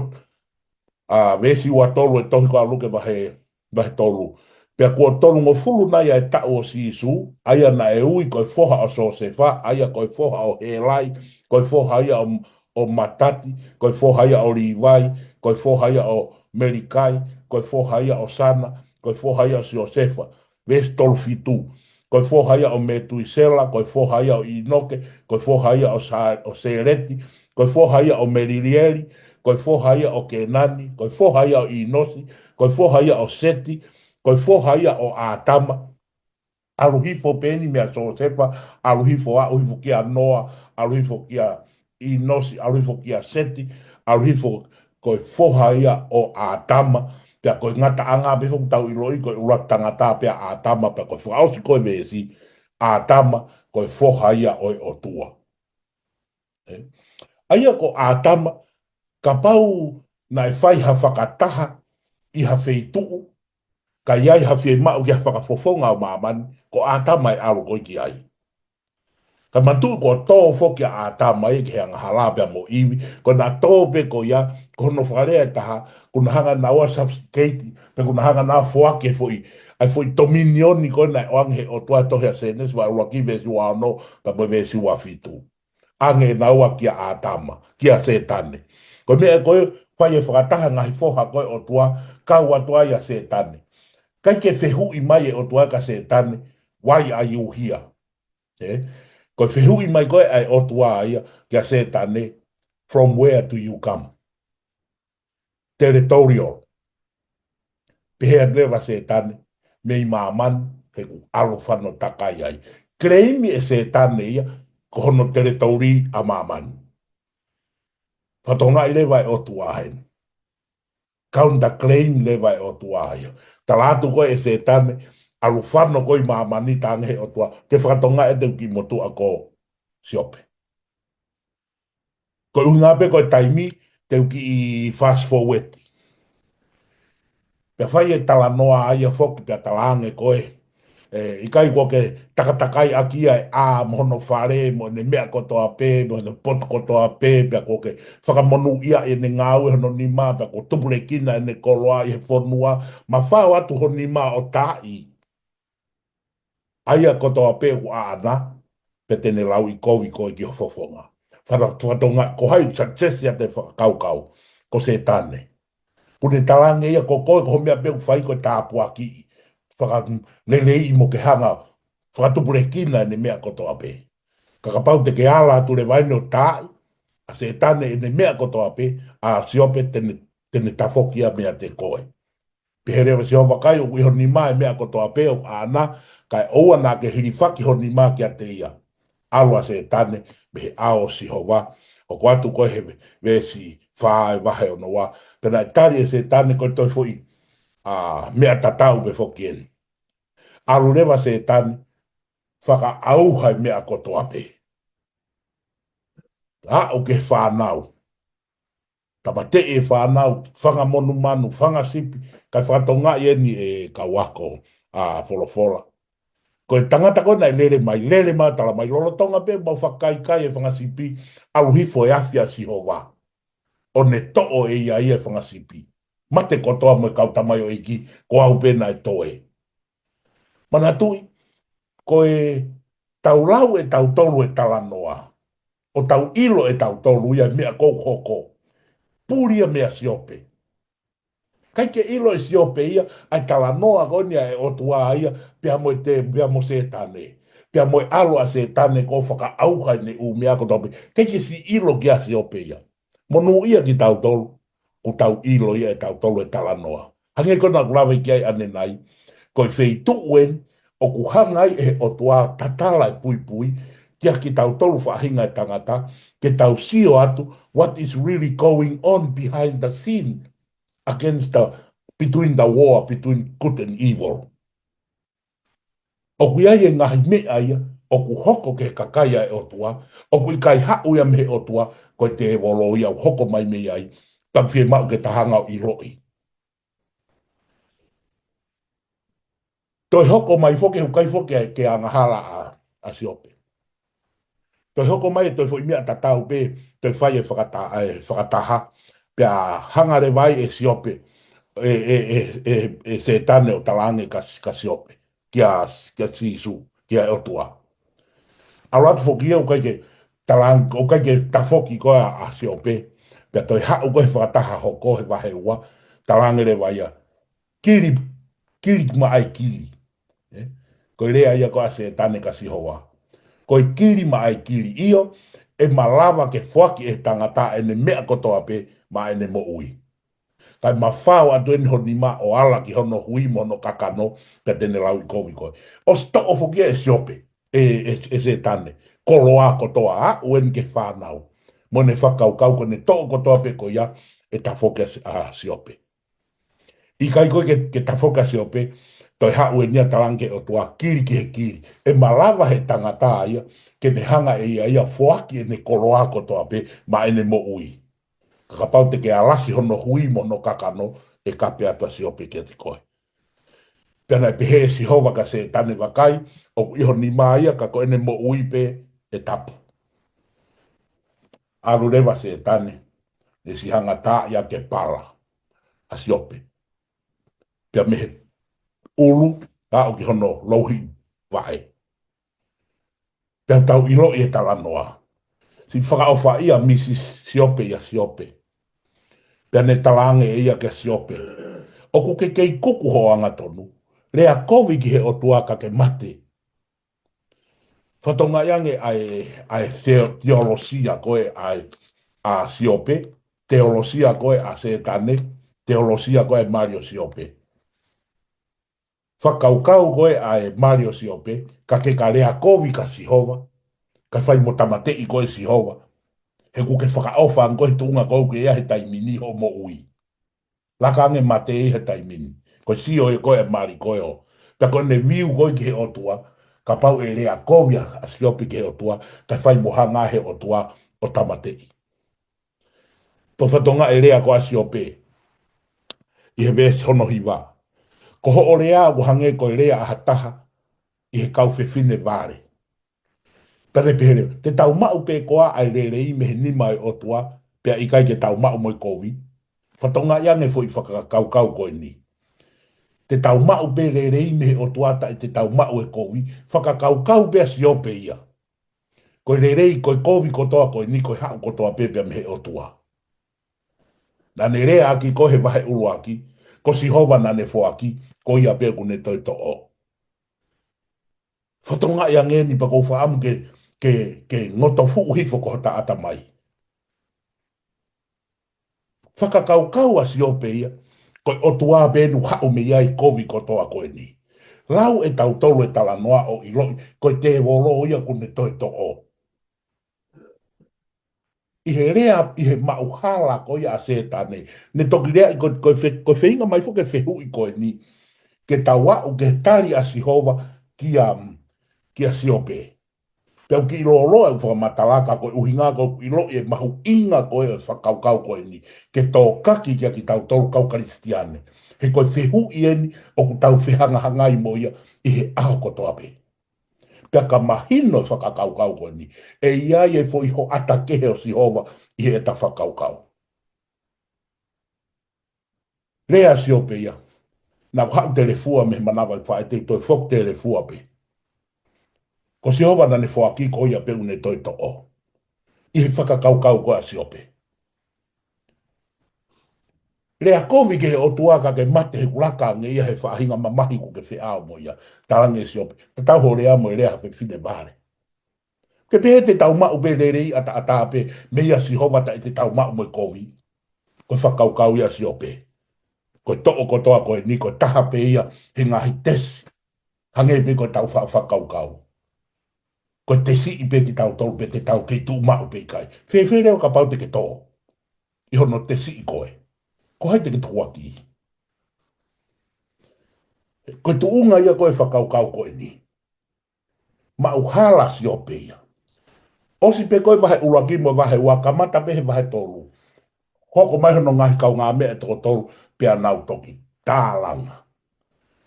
ʻa, veesi ua tolu e tohi ko ē ʻa Luke vahe, vahe tolu. Pea kuo tolungofulu nai ʻa e taʻu ʻo Sīsū, ʻa ia naʻe ui ko e foha ʻo Siosefa, ʻa ia ko e foha ʻo Hēlai, ko e foha ia ʻo, ʻo Matati, ko e foha ia ʻo Līvai, ko e foha ia ʻo Melikai, ko e foha ia ʻo Sana, ko e foha ia ʻo Siosefa. Veesi tolu fitu. Ko e foha ia ʻo Metuisela, ko e foha ia ʻo ʻInoke, ko e foha ia ʻo Sa-, ʻo Sēleti, ko e foha ia ʻo Melilieli, ko e foha ia ʻo Kēnani, ko e foha ia ʻo ʻĪnosi, ko e foha ia ʻo Seti, ko e foha ia ʻo ʻĀtama. ʻAlu hifo pē eni meia Siosefa, ʻalu hifo aʻu hifo kia Noa, ʻalu hifo kia ʻĪnosi, ʻalu hifo kia Seti, ʻalu hifo ko e foha ia ʻo ʻĀtama, pea ko e ngataʻanga pē foki ʻoku tau ʻiloʻi ko e ʻuluaki tangata pē ʻa ʻĀtama, pea ko e fakaʻosi ko ē veesi, ʻĀtama ko e foha ia ʻo e ʻOtua. ʻE? ʻA ia ko ʻĀtama, kapau naʻe fai ha fakataha ʻi ha feituʻu, ka ʻi ai ha fiemaʻu ki ha fakafofonga ʻo māmani, ko ʻĀtama ʻe ʻalu ko ē ki ai. Ka manatuʻi kuo tō foki ʻa ʻĀtama ia ki he angahala pea mo ʻIvi, ko ʻena tō pē ko ia, ko hono fakalea ʻe taha, kuo na hanga naua ʻo substitute, pe kuo na hanga naua ʻo foaki e foʻi, ʻa e foʻi tominioni ko ē naʻe ʻoange he ʻOtua he tohi ʻa Sēnesi vahe ʻuluaki veesi ua ono, pea mo e veesi ua fitu. ʻAnge naua kia ʻĀtama, kia Sētane. Ko e meʻa ko ē fai e fakataha ngaahi foha ko ē ʻOtua, kau atu ai ʻa Sētane. ʻIkai ke fehuʻi mai e ʻOtua kia Sētane, why are you here? ʻE? Ko e fehuʻi mai ko ē ʻa e ʻOtua ia kia Sētane, from where do you come? Territorial. Pehē atu leva Sētane, mei māmani, he ʻoku ʻalu fano takai ai. Claim ʻe Sētane ia, ko hono territory ʻa māmani. Fakatokangaʻi leva e ʻOtua heni. Counter claim leva e ʻOtua ia. Tala atu ko ē ʻe Sētane, ʻalu fano koe ʻi māmani, talaange he ʻOtua, ke fakatokangaʻi atu e kiʻi motuʻa ko Siope. Ko e ʻuhinga pē ko e taimi, te u kiʻi fast forward. Pea fai e talanoa ia foki pea talaange ko ē. ʻE, ʻikai kuo ke takatakai ʻaki ia e ʻā mo hono fale, mo ʻene meʻa kotoa pē, mo hono potu kotoa pē, pea kuo ke fakamonūʻia ʻene ngāue hono nima, pea kuo tupulekina ʻene koloa ʻi he fonua, mafao atu ho nima ʻo taaʻi ʻa ia kotoa pē ʻoku ʻaʻana, pea te ne lauʻikovi koe ki ho fofonga. Faka-, fakatonga, ko hai success ia te fakakaukau, ko Sētane. Kuo ne talaange ia ko koe, ko ho meʻa pē ʻoku fai ko e tāpuakiʻi, fakaleleiʻi mo ke hanga, fakatupulekina ʻene meʻa kotoa pē. Ka kapau te ke ala atu leva eni ʻo taaʻi, ʻa Sētane ʻene meʻa kotoa pē, ʻa Siope te ne, te ne tafoki ia meiate koe. Pehē leva ʻe Sihova, ʻikai, ʻoku ʻi ho nima e meʻa kotoa pē ʻoku ʻaʻana, kae ʻoua naʻa ke hilifaki ho nima kiate ia. ʻAlu ʻa Sētane mei he ʻao ʻo Sihova, ʻoku ʻoatu ko ē he veesi fā e vahe ono ua, pea naʻe tali ʻe Sētane ko e toe foʻi, ʻa, meʻa tatau pē foki eni. ʻAlu leva Sētane, fakaʻauha e meʻa kotoa pē. Aʻu ki he fānau. Tāmateʻi e fānau, fanga monumanu, fanga sipi, kae fakatokangaʻi eni e kau ako ʻa Folofola. Ko e tangata ko ē naʻe lele mai, lele mai, tala mai lolotonga pē ʻemau fakakaikai e fanga sipi, ʻalu hifo e afi ʻa Sihova. ʻO ne toʻo ʻe ia ia e fanga sipi. Mate kotoa mo e kau tamaioʻeiki, ko au pē naʻe toe. Manatuʻi, ko e tau lau ʻe tautolu e talanoa, ʻo tau ʻilo ʻe tautolu ia e meʻa ʻoku hoko. Puli ia meia Siope. ʻIkai ke ʻilo ʻe Siope ia, ʻa e talanoa ko eni ʻa e ʻOtua ia, pea mo e te, pea mo Sētane. Pea mo e ʻalu ʻa Sētane ʻo fakaʻauha ʻene ʻū meʻa kotoa pē. ʻIkai ke siʻi ʻilo kia Siope ia. Monūʻia kitautolu, ʻoku tau ʻilo ia ʻe tautolu e talanoa. Hangē ko ena ʻoku lave ki ai ʻanenai, ko e feituʻu eni, ʻoku hanga ai ʻe he ʻOtua tatala e puipui, kia kitautolu faʻahinga e tangata, ke tau sio atu what is really going on behind the scene against the, between the war, between good and evil. ʻOku ʻi ai e ngaahi meʻa ia, ʻoku hoko ki he kakai ʻa e ʻOtua, ʻoku ʻikai haʻu ia mei he ʻOtua, ko e tēvolo ia ʻoku hoko mai mei ai, pea ʻoku fiemaʻu ke ta hanga ʻo ʻiloʻi. Toe hoko mai foki, ʻoku ʻikai foki ke angahala ʻa, ʻa Siope. Toe hoko mai e toe foʻi meʻa tatau pē, toe fai e fakata-, e fakataha, pea hanga leva ai ʻe Siope, ʻe, ʻe, ʻe, ʻe, ʻe Sētane ʻo talaange kia, kia Siope, kia, kia Sīsū, kia ʻOtua. ʻAlu atu foki ia ʻoku ʻikai ke talaange, ʻoku ʻikai ke tafoki ko ē ʻa, ʻa Siope, pea toe haʻu ko ē he fakataha hoko he vahe ua, talaange leva ia, kili, kili maʻa e kili. ʻE? Ko e lea ia ko ē ʻa Sētane kia Sihova. Ko e kili maʻa e kili, ʻio, ʻe malava ke foaki ʻe he tangata ʻene meʻa kotoa pē maʻa ʻene moʻui. Kae mafao atu eni ho nima ʻo ala ki hono hui mo hono kakano, pea te ne lauʻikovi koe. ʻOsi toʻo foki ia ʻe Siope, ʻe, ʻe, ʻe Sētane, koloa kotoa, aʻu eni ki he fānau. Mo ʻene fakakaukau ko ʻene toʻo kotoa pē ko ia, ʻe tafoki ʻa, ʻa Siope. ʻIkai ko ē ke, ke tafoki ʻa Siope, toe haʻu eni ia talaange ki he ʻOtua, kili ki he kili. ʻE malava he tangata ia, ke ne hanga ʻe ia ia foaki ʻene koloa kotoa pē maʻa ʻene moʻui. Ka kapau te ke alasi hono hui mo hono kakano, ʻe kape atu ʻa Siope kiate koe. Pea naʻe pehē ʻe Sihova kia Sētane, vakai, ʻoku ʻi ho nima ia, ka ko ʻene moʻui pē ʻe tapu. ʻAlu leva Sētane, ne siʻi hanga ʻo taaʻi ʻa e pala ʻa Siope. Pea mei he ʻulu, aʻu ki hono louhiʻi vaʻe. Pea tau ʻiloʻi e talanoa. Siʻi fakaʻofaʻia ʻa Misi Siope ʻia Siope. Pea ne talaange ʻe ia kia Siope, ʻoku ke kei kuku hoʻo angatonu. Lea kovi ki he ʻOtua ka ke mate. Fakatokangaʻi ange ʻa e, ʻa e theo-, teolosia ko ē ʻa e, ʻa Siope, teolosia ko ē ʻa Sētane, teolosia ko ē ʻa e mali ʻo Siope. Fakakaukau ko ē ʻa e mali ʻo Siope, ka ke ka lea kovi kia Sihova, ka fai mo tāmateʻi koe ʻe Sihova, he ʻoku ke fakaʻofa ange koe he tuʻunga ko ē ʻoku ke ʻi ai he taimi ni hoʻo moʻui. Laka ange mate ʻi he taimi ni. Ko e sio ē ko ē mali ko ē ʻo. Pea ko ʻene viu ko ē ki he ʻOtua, kapau ʻe lea kovi ʻa, ʻa Siope ki he ʻOtua, ka fai mo hanga he ʻOtua ʻo tāmateʻi. Pea fakatokangaʻi e lea ko ē ʻa Siope, ʻi he veesi hono hiva. Ko hoʻo lea ʻoku hangē ko e lea ʻa ha taha ʻi he kau fefine vale. Pea ne pehē leva, te tau maʻu pē koā ʻa e lelei mei he nima ʻo e ʻOtua, pea ʻikai ke tau maʻu mo e kovi? Fakatokangaʻi ange e foʻi fakakaukau ko eni. Te tau maʻu pē lelei mei he ʻOtua taʻe te tau maʻu e kovi, fakakaukau pē ʻa Siope ia. Ko e lelei, ko e kovi kotoa ko eni, ko e haʻu kotoa pē pea mei he ʻOtua. Naʻa ne leaʻaki ko ē he vahe ʻuluaki, ko Sihova naʻa ne foaki, ko ia pē ʻoku ne toe toʻo. Fakatokangaʻi ange eni pea ʻoku ou fakaʻamu ke, ke, ke ngoto fuʻu hifo ko hota ʻatamai. Fakakaukau ʻa Siope ia, ko e ʻOtua pē ʻoku haʻu mei ai e kovi kotoa ko eni. Lau ʻe tautolu e talanoa ʻo ʻiloʻi, ko e tēvolo ia ʻoku ne toe toʻo. ʻI he lea, ʻi he maʻuhala ko ia ʻa Sētane. Ne toki lea ʻi ko, ko e fe-, ko e feinga mai foki e fehuʻi ko eni. Ke tau aʻu ki he tali ʻa Sihova kia, kia Siope. Pea ʻoku kiʻi lōloa e fakamatala ka ko e ʻuhinga ko e ʻiloʻi e mahuʻinga ko ē ʻo e fakakaukau ko eni. Ke tokaki kia kitautolu kau Kalisitiane. He ko e fehuʻi eni ʻoku tau fehangahangai mo ia ʻi he ʻaho kotoa pē. Pea ka mahino e fakakaukau ko eni, ʻe ʻi ai e foʻi hoʻata kehe ʻo Sihova ʻi heʻeta fakakaukau. Lea ʻa Siope ia. Naʻa ku haʻu telefua mei he manava ʻi faʻē te u toe foki telefua pē. Ko Sihova naʻa ne foaki ko ia pē ʻoku ne toe toʻo. ʻI he fakakaukau ko ē ʻa Siope. Lea kovi ki he ʻOtua ka ke mate he ʻoku laka ange ia he faʻahinga mamahi ʻoku ke feʻao mo ia. Talaange ʻe Siope. Tatau hoʻo lea mo e lea ʻa ha fefine vale. Ke pehē te tau maʻu pē lelei ʻataʻatā pē meia Sihova taʻe te tau maʻu mo e kovi. Ko e fakakaukau ia ʻa Siope. Ko e toʻo kotoa ko eni ko e taha pē ia he ngaahi tesi. Hangē pē ko ʻetau fa-, fakakaukau. Ko e tesiʻi pē kitautolu pe te tau kei tuʻu maʻu pe ʻikai. Fēfē leva kapau te ke tō ʻi hono tesiʻi koe? Ko hai te ke tukuakiʻi? Ko e tuʻunga ia ko e fakakaukau ko eni. Maʻu hala Siope ia. ʻOsi pē ko e vahe ʻuluaki mo e vahe ua, kamata pē he vahe tolu. Hoko mai hono ngaahi kaungāmeʻa ʻe toko tolu pea nau toki tālanga.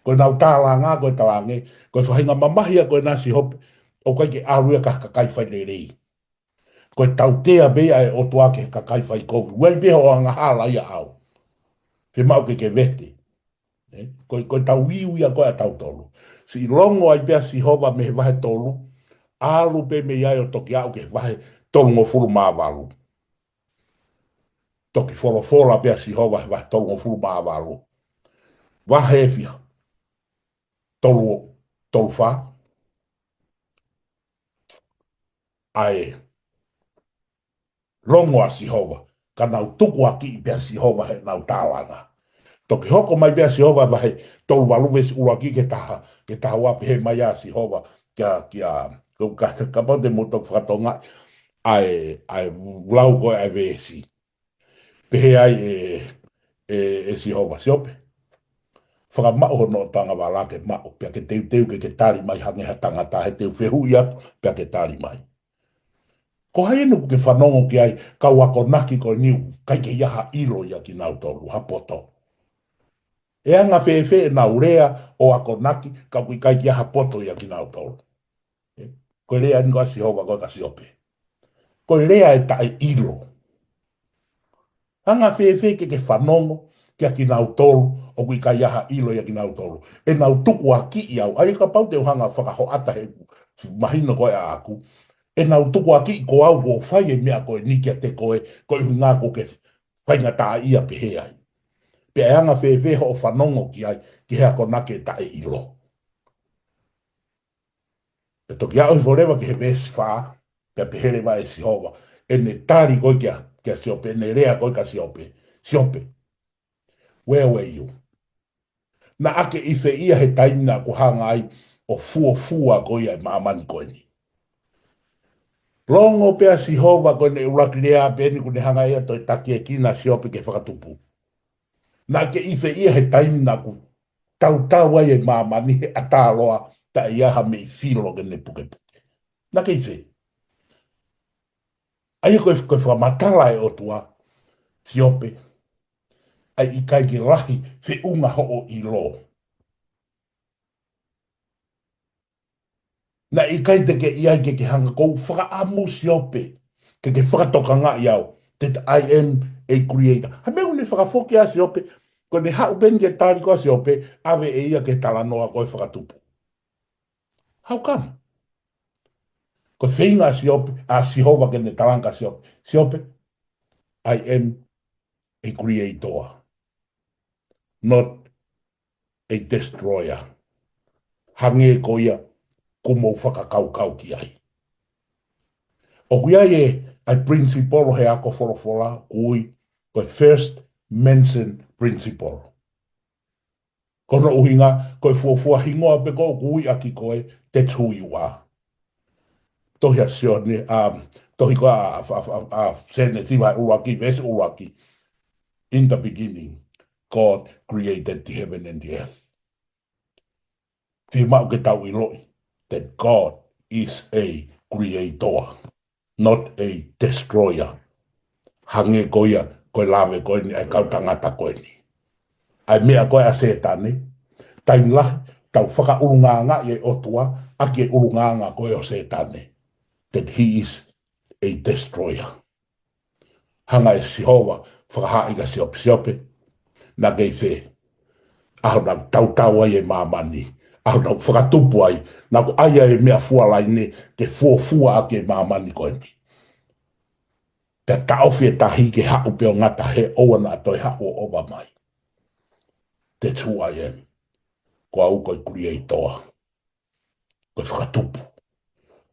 Ko ʻenau tālanga, ko e talaange, ko e faʻahinga mamahi ia ko ena Siope, ʻoku ʻikai ke ʻalu ia ki ha kakai fai lelei. Ko e tautea pē ia ʻa e ʻOtua ki he kakai fai kovi. ʻOku ʻi ai pē hoʻo angahala ia ʻaʻau. Fiemaʻu ke ke vete. Ē, ko, ko ʻetau iu ia ko ē ʻatautolu. Siʻi longo ai pē ʻa Sihova mei he vahe tolu, ʻalu pē mei ai ʻo toki aʻu ki he vahe tolungofulu mā valu. Toki folofola pē ʻa Sihova he vahe tolungofulu mā valu. Vahe fiha? Tolu, tolu fā. ʻA e longo ʻa Sihova, ka nau tukuakiʻi pē ʻa Sihova heʻenau tālanga. Toki hoko mai pē ʻa Sihova vahe tolu valu veesi ʻuluaki ki he taha, ki he taha ua, pehē mai ʻa Sihova kia, kia, ka, ka, kapau te mou toki fakatokangaʻi ʻa e, ʻa e lau ko ē ʻa e veesi. Pehē ai ʻe, ʻe, ʻe Sihova, Siope, fakamaʻu hono ʻotu angahala ke maʻu, pea ke teuteu ke ke tali mai hangē ha tangata, he te u fehuʻi atu, pea ke tali mai. Ko hai eni ʻoku ke fanongo ki ai, kau akonaki ko eni ʻoku ʻikai ke ʻi ai ha ʻilo ʻia kinautolu, ha poto? ʻE anga fēfē ʻenau lea ʻo akonaki, ka ʻoku ʻikai ke ʻi ai ha poto ʻia kinautolu? Ē, ko e lea eni ko ē ʻa Sihova ko ē kia Siope. Ko e lea ʻe taʻeʻilo. Anga fēfē ke ke fanongo kia kinautolu ʻoku ʻikai ha ʻilo ʻia kinautolu? ʻEnau tukuakiʻi au, ʻa ia kapau te u hanga ʻo fakahoʻata he mahino ko ē ʻaʻaku. ʻEnau tukuakiʻi ko au kuo fai e meʻa ko eni kiate koe, ko e ʻuhinga ʻoku ke faingataʻaʻia pehē ai. Pea ʻe anga fēfē hoʻo fanongo ki ai, ki he akonaki ʻe taʻeʻilo? Pea toki aʻu hifo leva ki he veesi fā, pea pehē leva ʻe Sihova, ʻene tali ko ē kia, kia Siope, ʻene lea ko ē kia Siope. Siope, where were you? Naʻa ke ʻi fē ia he taimi naʻa ku hanga ai ʻo fuofua ko ia e māmani ko eni? Longo pē ʻa Sihova ko ʻene ʻuluaki lea pē eni kuo ne hanga ia ʻo toe takiekina Siope ke fakatupu. Naʻa ke ʻi fē ia he taimi naʻa ku tautau ai e māmani he ʻatā loa taʻe ʻi ai ha meʻi filo ke ne pukepuke? Naʻa ke ʻi fē? ʻA ia ko e, ko e fakamatala ʻa e ʻOtua, Siope, ʻa e ʻikai ke lahi feʻunga hoʻo ʻilo. Naʻe ʻikai te ke ʻi ai ke ke hanga, ʻoku ou fakaʻamu Siope ke ke fakatokangaʻi au, that I am a creator. Ha meʻa ʻoku ne fakafoki ʻa Siope, ko ʻene haʻu pē eni ke tali ko ē ʻa Siope, ʻave ʻe ia ki he talanoa ko ē fakatupu. How come? Ko e feinga ʻa Siope, ʻa Sihova ke ne talaange kia Siope, Siope, I am a creator, not a destroyer. Hangē ko ia ʻoku mou fakakaukau ki ai. ʻOku ʻi ai e, ʻa e principle he ako folofola, ʻoku ui ko e first mention principle. Ko hono ʻuhinga, ko e fuofua hingoa pē ko ē ʻoku ui ʻaki koe, that's who you are. Tohi ʻa Sione, um, tohi ko ē ʻa, ʻa, ʻa, ʻa, ʻa Sēnesi vahe ʻuluaki, veesi ʻuluaki. In the beginning, God created the heaven and the earth. Fiemaʻu ke tau ʻiloʻi that God is a creator, not a destroyer. Hangē ko ia, ko e lave ko eni ʻa e kau tangata ko eni. ʻA e meʻa ko ē ʻa Sētane, taimi lahi, tau fakaʻulungaanga ʻi he ʻOtua, ʻaki e ʻulungaanga ko ē ʻo Sētane, that he is a destroyer. Hanga ʻe Sihova fakahā kia Siope, Siope, naʻa ke ʻi fē ʻaho naʻa ku tautau ai e māmani, ʻaho naʻa ku fakatupu ai, naʻa ku ʻai ai e meʻafua laine ke fuofua ʻaki e māmani ko eni. Pea taʻofi e tahi ke haʻu pē ʻo ngata he ʻoua naʻa toe haʻu ʻo ʻova mai. That's who I am. Ko au ko e creator. Ko e fakatupu.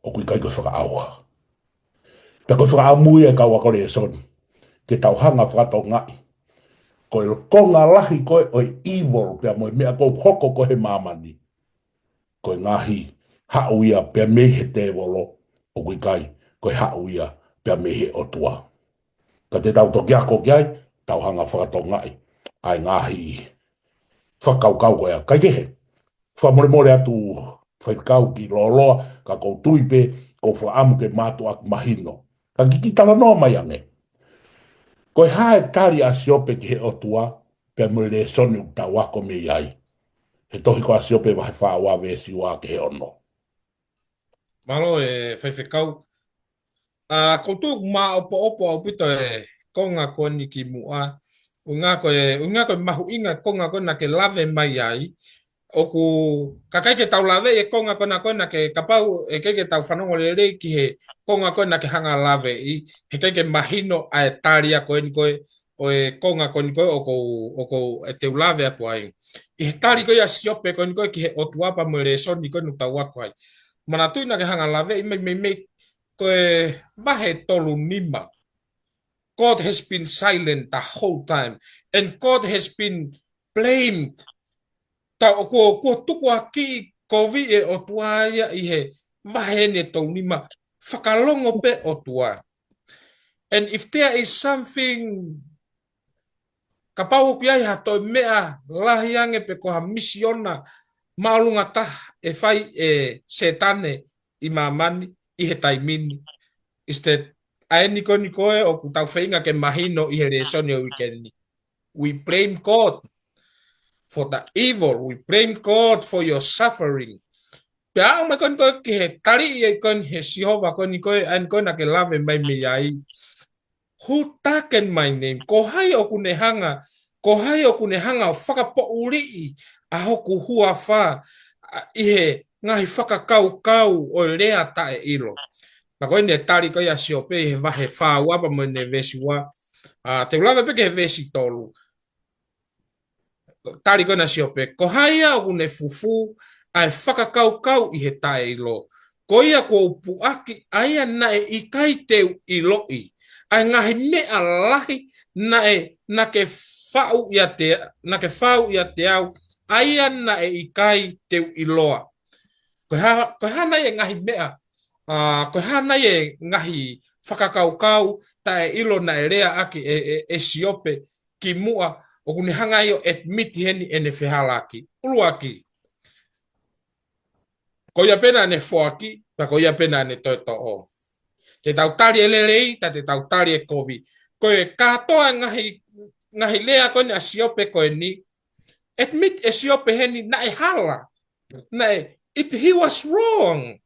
ʻOku ʻikai ko e fakaʻauha. Pea ko e fakaʻamu ia ʻa e kau ako lēsoni, ke tau hanga ʻo fakatokangaʻi, ko e konga lahi ko ē ʻo e evil pea mo e meʻa ʻoku hoko ko ē he māmani, ko e ngaahi haʻu ia pea mei he tēvolo, ʻoku ʻikai ko e haʻu ia pea mei he ʻOtua. Ka te tau toki ako ki ai, tau hanga fakatokangaʻi ʻa e ngaahi fakakaukau ko ia. Kaikehe, fakamolemole atu faifekau ki loloa, ka ʻoku ou tui pē, ʻoku ou fakaʻamu ke mātuʻaki mahino. Ka kiʻi talanoa mai ange. Ko e hā e tali ʻa Siope ki he ʻOtua, pea mo e lēsoni ʻoku tau ako mei ai. He tohi ko ʻa Siope vahe fā ua veesi ua ki he ono. Mālō e faifekau. ʻA, ʻoku ou tui ʻoku maʻopoʻopo ʻaupito e konga ko eni kimuʻa. ʻUhinga ko e, ʻuhinga ko e mahuʻinga e konga ko ena ke lave mai ai. ʻOku, ka ʻikai ke tau lave e konga ko ena ko ena ke kapau, ʻe ʻikai ke tau fanongo lelei ki he konga ko ena ke hanga lave ʻi, he ʻikai ke mahino ʻa e tali ʻa ko eni ko e, ʻo e konga ko eni ko e ʻoku ou, ʻoku ou, ʻe te u lave atu ai. ʻI he tali ko ia ʻa Siope ko eni ko e ki he ʻOtua pea mo e lēsoni ko eni ʻoku tau ako ai. Manatuʻi naʻa ke hanga lave ʻi mei, mei, mei, ko e vahe tolu nima. God has been silent the whole time. And God has been blamed. Ta ʻoku, ʻoku tukuakiʻi kovi e ʻOtua ia ʻi he vahe eni ʻe tolu nima. Fakalongo pē ʻOtua. And if there is something, kapau ʻoku ʻi ai ha toe meʻa lahi ange pe ko ha misiona māʻolunga taha ʻe fai ʻe Sētane ʻi māmani, ʻi he taimi ni. Is that, ʻa eni ko eni ko e ʻoku tau feinga ke mahino ʻi he lēsoni ʻo e uike ni. We blame God for the evil. We blame God for your suffering. Pea aʻu mai ko eni ko e ki he tali ʻa e ko eni he Sihova ko eni ko e, ʻa eni ko e naʻa ke lave mai mei ai. Who darken my name? Ko hai ʻoku ne hanga, ko hai ʻoku ne hanga ʻo fakapoʻuliʻi ʻa hoku huafa, ʻa, ʻi he ngaahi fakakaukau ʻo e lea taʻeʻilo. Pea ko eni e tali ko ia ʻa Siope ʻi he vahe fā ua pea mo eni veesi ua. ʻA, te u lave pē ki he veesi tolu. Tali ko ena ʻa Siope, ko hai ia ʻoku ne fufū ʻa e fakakaukau ʻi he taʻeʻilo? Ko ia kuo u puʻaki, ʻa ia naʻe ʻikai te u ʻiloʻi. ʻA e ngaahi meʻa lahi naʻe, naʻa ke faʻu ʻiate, naʻa ke faʻu ʻiate au, ʻa ia naʻe ʻikai te u ʻiloa. Ko e hā, ko e hā nai e ngaahi meʻa, ʻa, ko e hā nai e ngaahi fakakaukau taʻeʻilo naʻe leaʻaki ʻe, ʻe, ʻe Siope kimuʻa ʻoku ne hanga ai ʻo admit heni ʻene fehālaaki. ʻUluaki. Ko ia pē naʻa ne foaki, pea ko ia pē naʻa ne toetoʻo. Te tau tali e lelei, ta te tau tali e kovi. Ko e kātoa ngaahi, ngaahi lea ko eni ʻa Siope ko eni, admit ʻe Siope heni naʻe hala. Naʻe, it, he was wrong.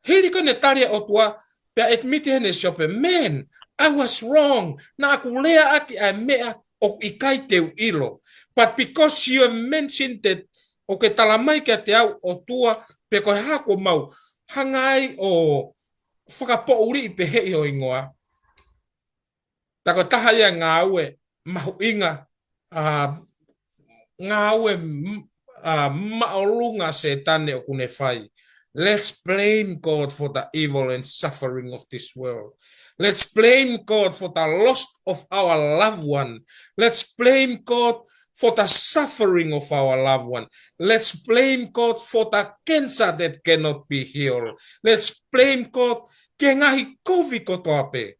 Hili ko eni e tali ʻa e ʻOtua, pea admit heni ʻe Siope, man, I was wrong. Naʻa ku leaʻaki ʻa e meʻa ʻoku ʻikai te u ʻilo. But because you have mentioned that, ʻoku ke tala mai kiate au ʻOtua, pe ko e hā kuo mau hanga ai ʻo fakapoʻuliʻi pehē ʻi ho hingoa. Ta ko e taha ia e ngāue mahuʻinga, ʻa, ngāue m-, ʻa, māʻolunga ʻa Sētane ʻoku ne fai. Let's blame God for the evil and suffering of this world. Let's blame God for the loss of our loved one. Let's blame God for the suffering of our loved one. Let's blame God for the cancer that cannot be healed. Let's blame God ki he ngaahi kovi kotoa pē.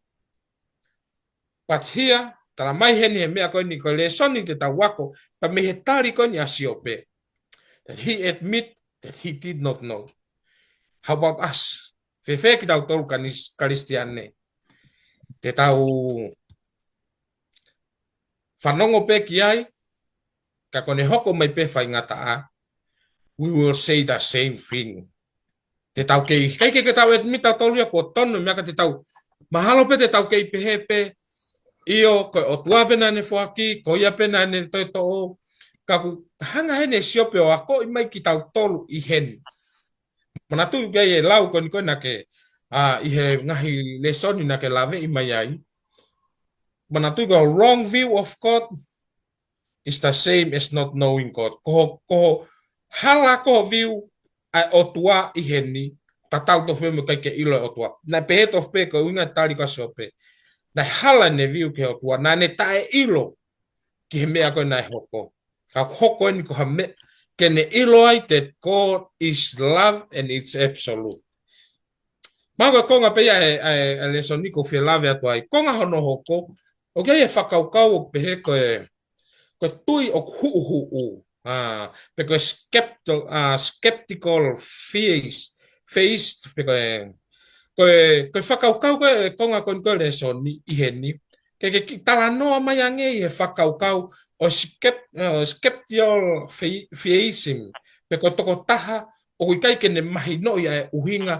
But here, tala mai heni he meʻa ko eni ko e lēsoni te tau ako, pea mei he tali ko eni ʻa Siope. That he admit that he did not know. How about us? Fēfē kitautolu Kanis-, Kalisitiane? Te tau fanongo pē ki ai, ka ko ʻene hoko mai pē faingataʻa, we will say the same thing. Te tau kei, kei, kei, kei tau admit tautolu ia kuo tonu e meʻa ka te tau. Mahalo pē te tau kei pehē pē, ʻio, ko e ʻOtua pē naʻa ne foaki, ko ia pē naʻa ne toetoʻo, ka ʻoku hanga heni ʻe Siope ʻo akoʻi mai kitautolu ʻi heni. Manatuʻi ʻoku ʻi ai e lau ko eni ko ē naʻa ke, ʻa, ʻi he ngaahi lēsoni naʻa ke laveʻi mai ai. Manatuʻi ko e wrong view of God is the same as not knowing God. Ko ho, ko ho hala ko ho view ʻa e ʻOtua ʻi heni, tatau tofu pē mo e ʻikai ke ʻilo e ʻOtua. Naʻe pehē tofu pē ko e ʻuhinga e tali ko ē ʻa Siope. Naʻe hala ʻene view ki he ʻOtua, naʻa ne taʻeʻilo ki he meʻa ko ē naʻe hoko. Ka hoko eni ko ha meʻa, ke ne ʻilo ai that God is love and it's absolute. Mahalo ko e konga pē ia ʻa e, ʻa e, ʻa e lēsoni ʻoku ou fie lave atu ai. Konga hono hoko, ʻoku ʻi ai e fakakaukau ʻoku pehē ko e, ko e tui ʻoku huʻuhuʻu. ʻA, pe ko e skepto-, ʻa, skeptical faith, faith, pe ko e, ko e, ko e fakakaukau ko e konga ko eni ko e lēsoni ʻi heni. Ke, ke, ke talanoa mai ange ʻi he fakakaukau ʻo e skep-, ʻo e skeptical fe-, theism, pe ko e tokotaha ʻoku ʻikai ke ne mahinoʻi ʻa e ʻuhinga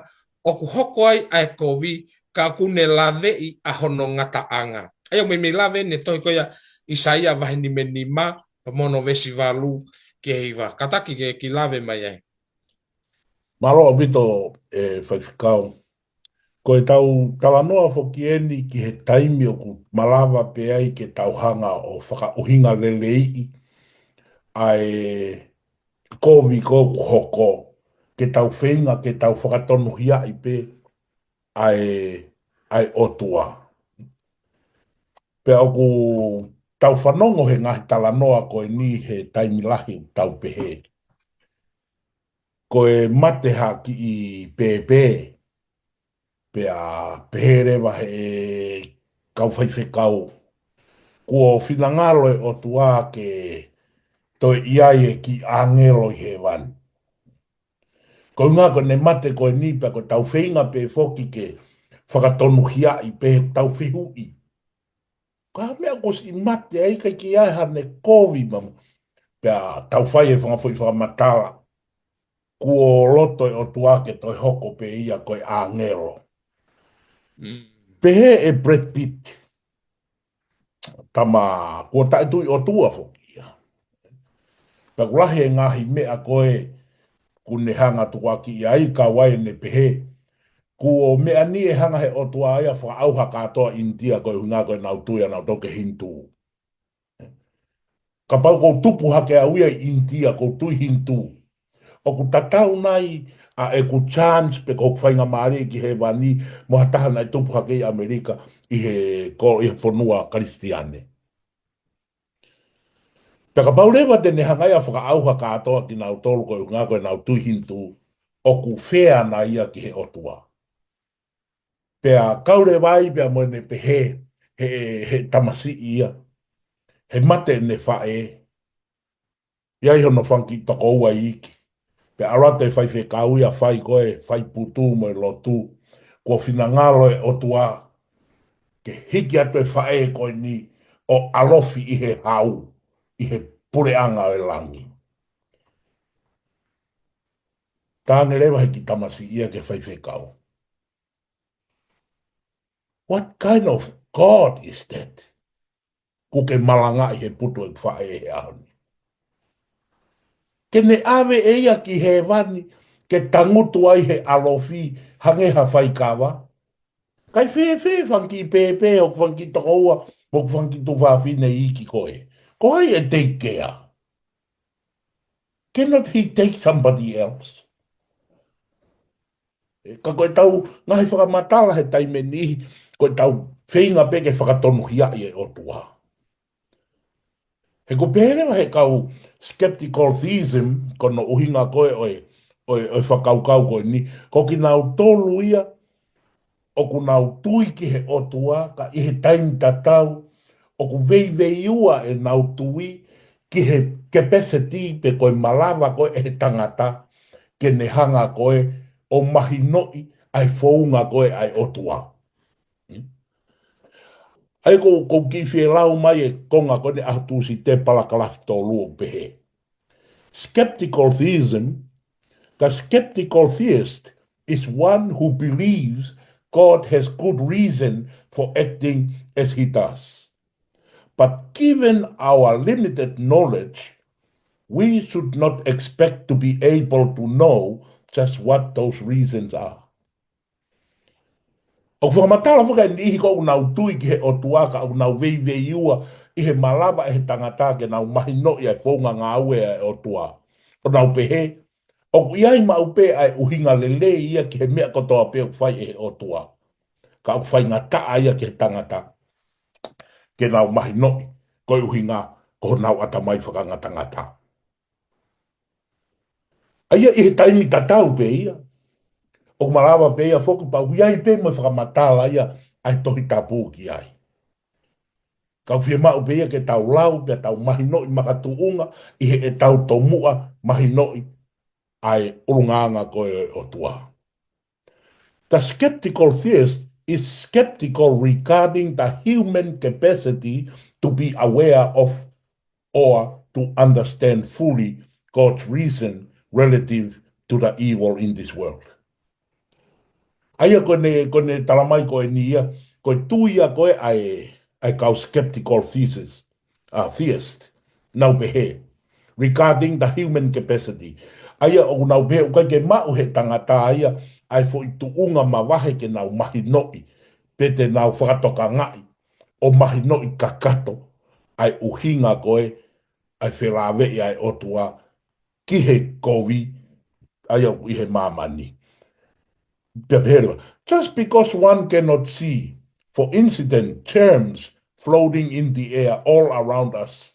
ʻoku hoko ai ʻa e kovi ka ʻoku ne laveʻi ʻa hono ngataʻanga. ʻA ia ʻoku meimei lave ʻene tohi ko ia ʻIsaia vahe nima nima, pea mo hono veesi valu ki he hiva. Kātaki ke kiʻi lave mai ai. Mālō ʻaupito, ʻe Faifekau. Ko e tau talanoa foki eni ki he taimi ʻoku malava pē ai ke tau hanga ʻo fakaʻuhinga leleiʻi ʻa e kovi ko ē ʻoku hoko, ke tau feinga, ke tau fakatonuhiaʻi pē ʻa e, ʻa e ʻOtua. Pea ʻoku tau fanongo he ngaahi talanoa ko eni he taimi lahi ʻoku tau pehē, ko e mate ha kiʻi pēpē. Pea pehē leva he kau faifekau, kuo finangalo e ʻOtua ke toe ʻi ai e kiʻi ʻāngelo ʻi hēvani. Ko e ʻuhinga ko ʻene mate ko eni pea ko e tau feinga pē foki ke fakatonuhiaʻi pē he tau fehuʻi, ko e hā e meʻa kuo ʻosi mate ai, ʻikai ke ʻi ai haʻane kovi mamu. Pea tau fai e fanga foʻi fakamatala, kuo loto e ʻOtua ke toe hoko pē ia ko e ʻāngelo. Mm. Pehē ʻe Brad Pitt, tama kuo taʻetui ʻOtua foki ia. Pea ʻoku lahi e ngaahi meʻa ko ē ʻoku ne hanga tukuakiʻi ai, kau ai ʻene pehē, kuo meʻa ni ʻe hanga he ʻOtua ia fakaʻauha kātoa ʻInitia, ko e ʻuhinga ko ʻenau tui ʻa nautolu ki he Hinitū. Kapau ʻoku ou tupu hake au ia ʻi ʻInitia, ʻoku ou tui Hinitū, ʻoku tatau nai ʻa ʻeku chance pe ko hoku faingamālie ki hēvani mo ha taha naʻe tupu hake ʻi ʻAmelika ʻi he ko-, ʻi he fonua Kalisitiane? Pea kapau leva te ne hanga ia ʻo fakaʻauha kātoa kinautolu ko e ʻuhinga ko ʻenau tui Hinitū, ʻoku fair nai ia ki he ʻOtua? Pea kau leva ai pea mo ʻene pehē he, he tamasiʻi ia, he mate ʻene faʻē, ʻi ai hono fanga kiʻi tokoua iiki. Pea ʻalu atu e faifekau ia ʻo fai ko ē fai putu mo e lotu, kuo finangalo e ʻOtua ke hiki atu e faʻē ko eni ʻo ʻalofi ʻi he hau, ʻi he puleʻanga ʻo e langi. Talaange leva he kiʻi tamasiʻi ia ki he faifekau, "What kind of God is that?" Kuo ke malangaʻi he putu ʻeku faʻē he ʻaho ni. Ke ne ʻave ʻe ia ki hēvani ke tangutu ai he ʻalofi hangē ha faikava? Kae fēfē fanga kiʻi pēpē, hoku fanga kiʻi tokoua, mo hoku fanga kiʻi tuofāfine iiki ko ē? Ko hai ʻe take care? Cannot he take somebody else? Ka ko e tau ngaahi fakamatala he taimi ʻe niʻihi, ko e tau feinga pē ke fakatonuhiaʻi e ʻOtua. He ʻoku pehē leva he kau skeptical theism, ko hono ʻuhinga ko ē ʻo e, ʻo e, ʻo e fakakaukau ko eni, ko kinautolu ia ʻoku nau tui ki he ʻOtua, ka ʻi he taimi tatau, ʻoku veiveiua ʻenau tui ki he capacity pe ko e malava ko ē ʻe he tangata ke ne hanga ko ē ʻo mahinoʻi ʻa e founga ko ē ʻa e ʻOtua. ʻA ia ko, ʻoku ou kiʻi fie lau mai e konga ko eni ʻaho Tūsite, palakalafi tolu, ʻoku pehē, skeptical theism, the skeptical theist is one who believes God has good reason for acting as he does. But given our limited knowledge, we should not expect to be able to know just what those reasons are. ʻOku fakamatala foki ʻe niʻihi ko ʻoku nau tui ki he ʻOtua ka ʻoku nau veiveiua ʻi he malava ʻe he tangata ke nau mahinoʻi ʻa e founga ngāue ʻa e ʻOtua. ʻO nau pehē, ʻoku ʻi ai maʻu pē ʻa e ʻuhinga lelei ia ki he meʻa kotoa pē ʻoku fai ʻe he ʻOtua. Ka ʻoku faingataʻa ia ki he tangata ke nau mahinoʻi, ko e ʻuhinga ko honau ʻatamai fakangatangata. ʻA ia ʻi he taimi tatau pē ia, ʻoku malava pē ia foki pea ʻoku ʻi ai pē mo e fakamatala ia ʻa e Tohi Tapu ki ai. Ka ʻoku fiemaʻu pē ia ke tau lau pea tau mahinoʻi makatuʻunga ʻi heʻetau tomuʻa mahinoʻi ʻa e ʻulungaanga ko ē ʻo e ʻOtua. The skeptical theist is skeptical regarding the human capacity to be aware of or to understand fully God's reason relative to the evil in this world. ʻA ia ko ʻene, ko ʻene tala mai ko eni ia, ko e tui ia ko ē ʻa e, ʻa e kau skeptical thesis, uh, theist, nau pehē, regarding the human capacity. ʻA ia ʻoku nau pehē ʻoku ʻikai ke maʻu he tangata ia ʻa e foʻi tuʻunga mavahe ke nau mahinoʻi, pe te nau fakatokangaʻi ʻo mahinoʻi kakato ʻa e ʻuhinga ko ē ʻa e felāveʻi ʻa e ʻOtua ki he kovi ʻa ia ʻoku ʻi he māmani. Pea pehē leva, just because one cannot see, for instance, germs floating in the air all around us,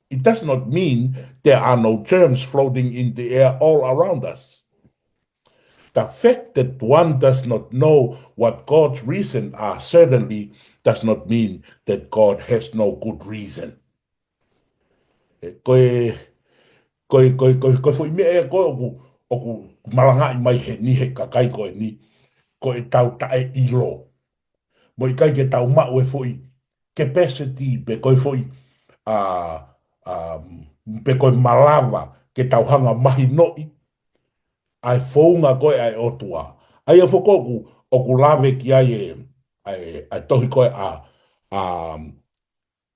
it does not mean there are no germs floating in the air all around us. The fact that one does not know what God's reason are certainly does not mean that God has no good reason. ʻE, ko e, ko e, ko e, ko e, ko e foʻi meʻa ʻe ko ē ʻoku, ʻoku malangaʻi mai heni he kakai ko eni, ko ʻetau taʻeʻilo. Mo ʻikai ke tau maʻu e foʻi capacity pe ko e foʻi, a, a, pe ko e malava ke tau hanga mahinoʻi ʻa e founga ko ē ʻa e ʻOtua. ʻA ia foki ʻoku, ʻoku lave ki ai e, ʻa e, ʻa e tohi ko ē ʻa, a,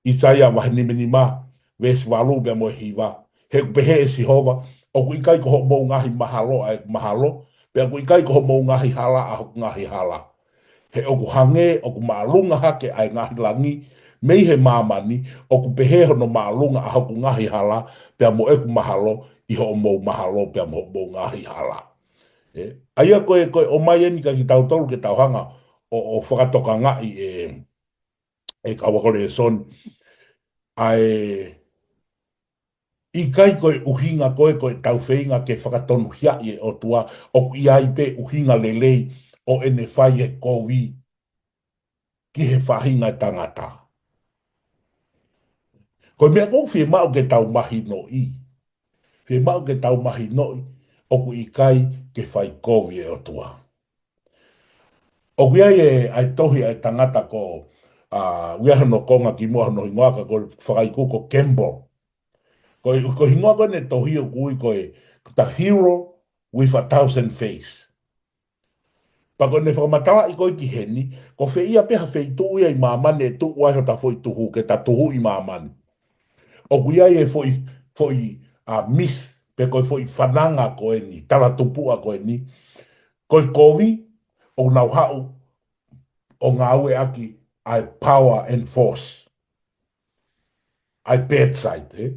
ʻIsaia vahe nimanima, veesi valu pea mo e hiva. He ʻoku pehē ʻe Sihova, ʻoku ʻikai ko hoʻomou ngaahi mahalo ʻa ʻeku mahalo, pea ʻoku ʻikai ko hoʻomou ngaahi hala ʻa hoku ngaahi hala. He ʻoku hangē ʻoku māʻolunga hake ʻa e ngaahi langi mei he māmani, ʻoku pehē hono māʻolunga ʻa hoku ngaahi hala pea mo ʻeku mahalo ʻi hoʻomou mahalo pea mo hoʻomou ngaahi hala. ʻE, ʻa ia ko e, ko e ʻomai eni kia kitautolu ke tau hanga ʻo, ʻo fakatokangaʻi e, e kau ako lēsoni. ʻA e ʻikai ko e ʻuhinga ko ē ko ʻetau feinga ke fakatonuhiaʻi e ʻOtua, ʻoku ʻi ai pē ʻuhinga lelei ʻo ʻene fai e kovi ki he faʻahinga ʻo e tangata. Ko e meʻa ʻoku fiemaʻu ke tau mahinoʻi. Fiemaʻu ke tau mahinoʻi ʻoku ʻikai ke fai kovi e ʻOtua. ʻOku ʻi ai e, ʻa e tohi ʻa e tangata ko, a, ʻoku ʻi ai hono konga kimuʻa hono hingoa ka ko e fakaiku ko Campbell. Ko e, ko e hingoa ko ʻene tohi ʻoku ui ko e The Hero with a Thousand Face. Pea ko ʻene fakamatalaʻi ko ē ki heni, ko fē ia pē ha feituʻu ia ʻi māmani ʻe tuʻu ai hota foʻi tuhu, ke ta tuhu ʻi māmani. ʻOku ʻi ai e foʻi, foʻi, a, myth, pe ko e foʻi fananga ko eni, talatupuʻa ko eni, ko e kovi, ʻoku nau haʻu ʻo ngāueʻaki ʻa e power and force. ʻA e bad side, ē?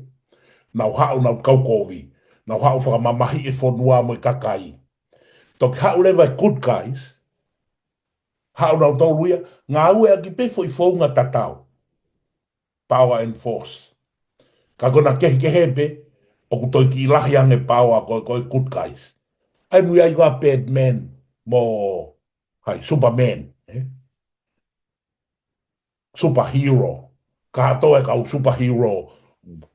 Nau haʻu nau kau kovi, nau haʻu fakamamahiʻi e fonua mo e kakai. Toki haʻu leva e good guys, haʻu nautolu ia, ngāueʻaki pē foʻi founga tatau. Power and force. Ka ko ʻena kehekehe pē, ʻoku toe kiʻi lahi ange power ko, ko e good guys. ʻA ia ʻoku ʻi ai ko ā Batman mo, hai, Superman, ē? Superhero. Kātoa e kau superhero.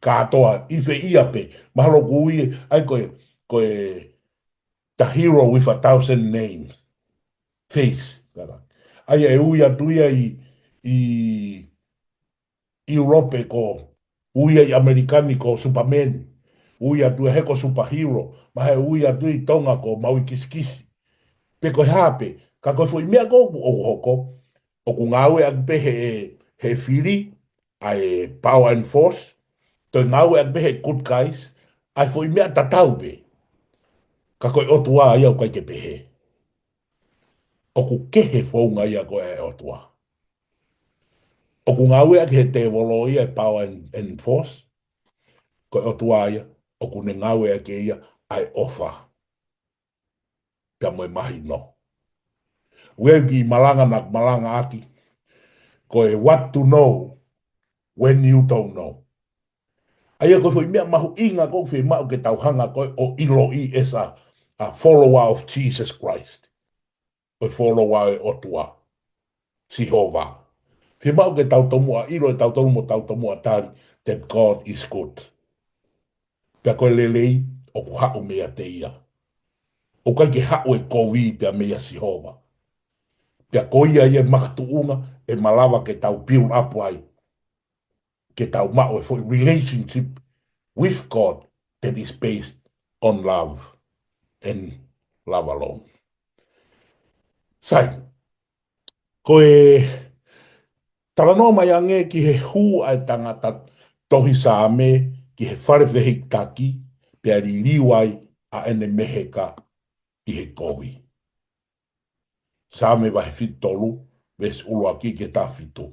Kātoa ʻi fē ia pē. Mahalo ʻoku ui, ʻa ia ko e, ko e The Hero with a Thousand Names. Face. ʻA ia ʻe ui atu ia ʻi, ʻi ʻIulope ko ui ia ʻi ʻAmelika ni ko Superman. Ui atu ia he ko superhero. Mahalo ʻe ui atu ʻi Tonga ko Maui Kisikisi. Pe ko e hā pē. Ka ko e foʻi meʻa ko ē ʻoku, ʻoku hoko, ʻoku ngāueʻaki pē he, he fili, ʻa e power and force, toe ngāueʻaki pē he good guys, ʻa e foʻi meʻa tatau pē. Ka ko e ʻOtua ia ʻoku ʻikai ke pehē. ʻOku kehe founga ia ko ē ʻa e ʻOtua. ʻOku ngāueʻaki he tēvolo ia e power and, and force, ko e ʻOtua ia, ʻoku ne ngāueʻaki ia ʻa e ʻofa pea mo e mahino. ʻOku ʻi ai e kiʻi malanga naʻa ku malangaʻaki, ko e what to know when you don't know. ʻA ia ko e foʻi meʻa mahuʻinga ko ē ʻoku fiemaʻu ke tau hanga ko ē ʻo ʻiloʻi as a, a follower of Jesus Christ. Ko e follower ʻo e ʻOtua, Sihova. Fiemaʻu ke tau tomuʻa ʻilo ʻe tautolu mo tau tomuʻa tali that God is good. Pea ko e lelei ʻoku haʻu meiate ia. ʻOku ʻikai ke haʻu e kovi pea meia Sihova. Pea ko ia ia e makatuʻunga ʻe malava ke tau build up ai, ke tau maʻu e foʻi relationship with God that is based on love and love alone. Sai, ko e talanoa mai ange ki he hū ʻa e tangata tohi Saame ki he fale fehikitaki, pea liliu ai ʻa ʻene meheka ʻi he kovi. Saame vahe fitu tolu, veesi ʻuluaki ki he taha fitu.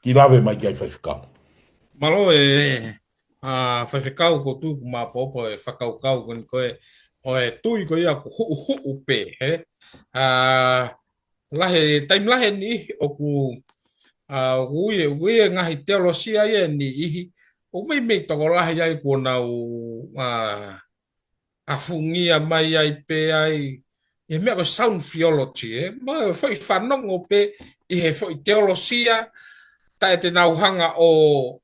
Kiʻi lave mai ki ai Faifekau. Mālō e, ʻa, Faifekau, ko u tui ʻoku maʻopoʻopo e fakakaukau ko eni ko e, ʻo e tui ko ia ʻoku huʻuhuʻu pē, he? ʻA, lahi, taimi lahi ʻe niʻihi ʻoku, ʻa, ʻoku ui, ui e ngaahi teolosia ia ʻe niʻihi, ʻoku meimei tokolahi ai kuo nau, ʻa, ʻafungia mai ai pē ai, ʻi he meʻa ko e sound theology, ē? Mo e foʻi fanongo pē ʻi he foʻi teolosia, taʻe te nau hanga ʻo,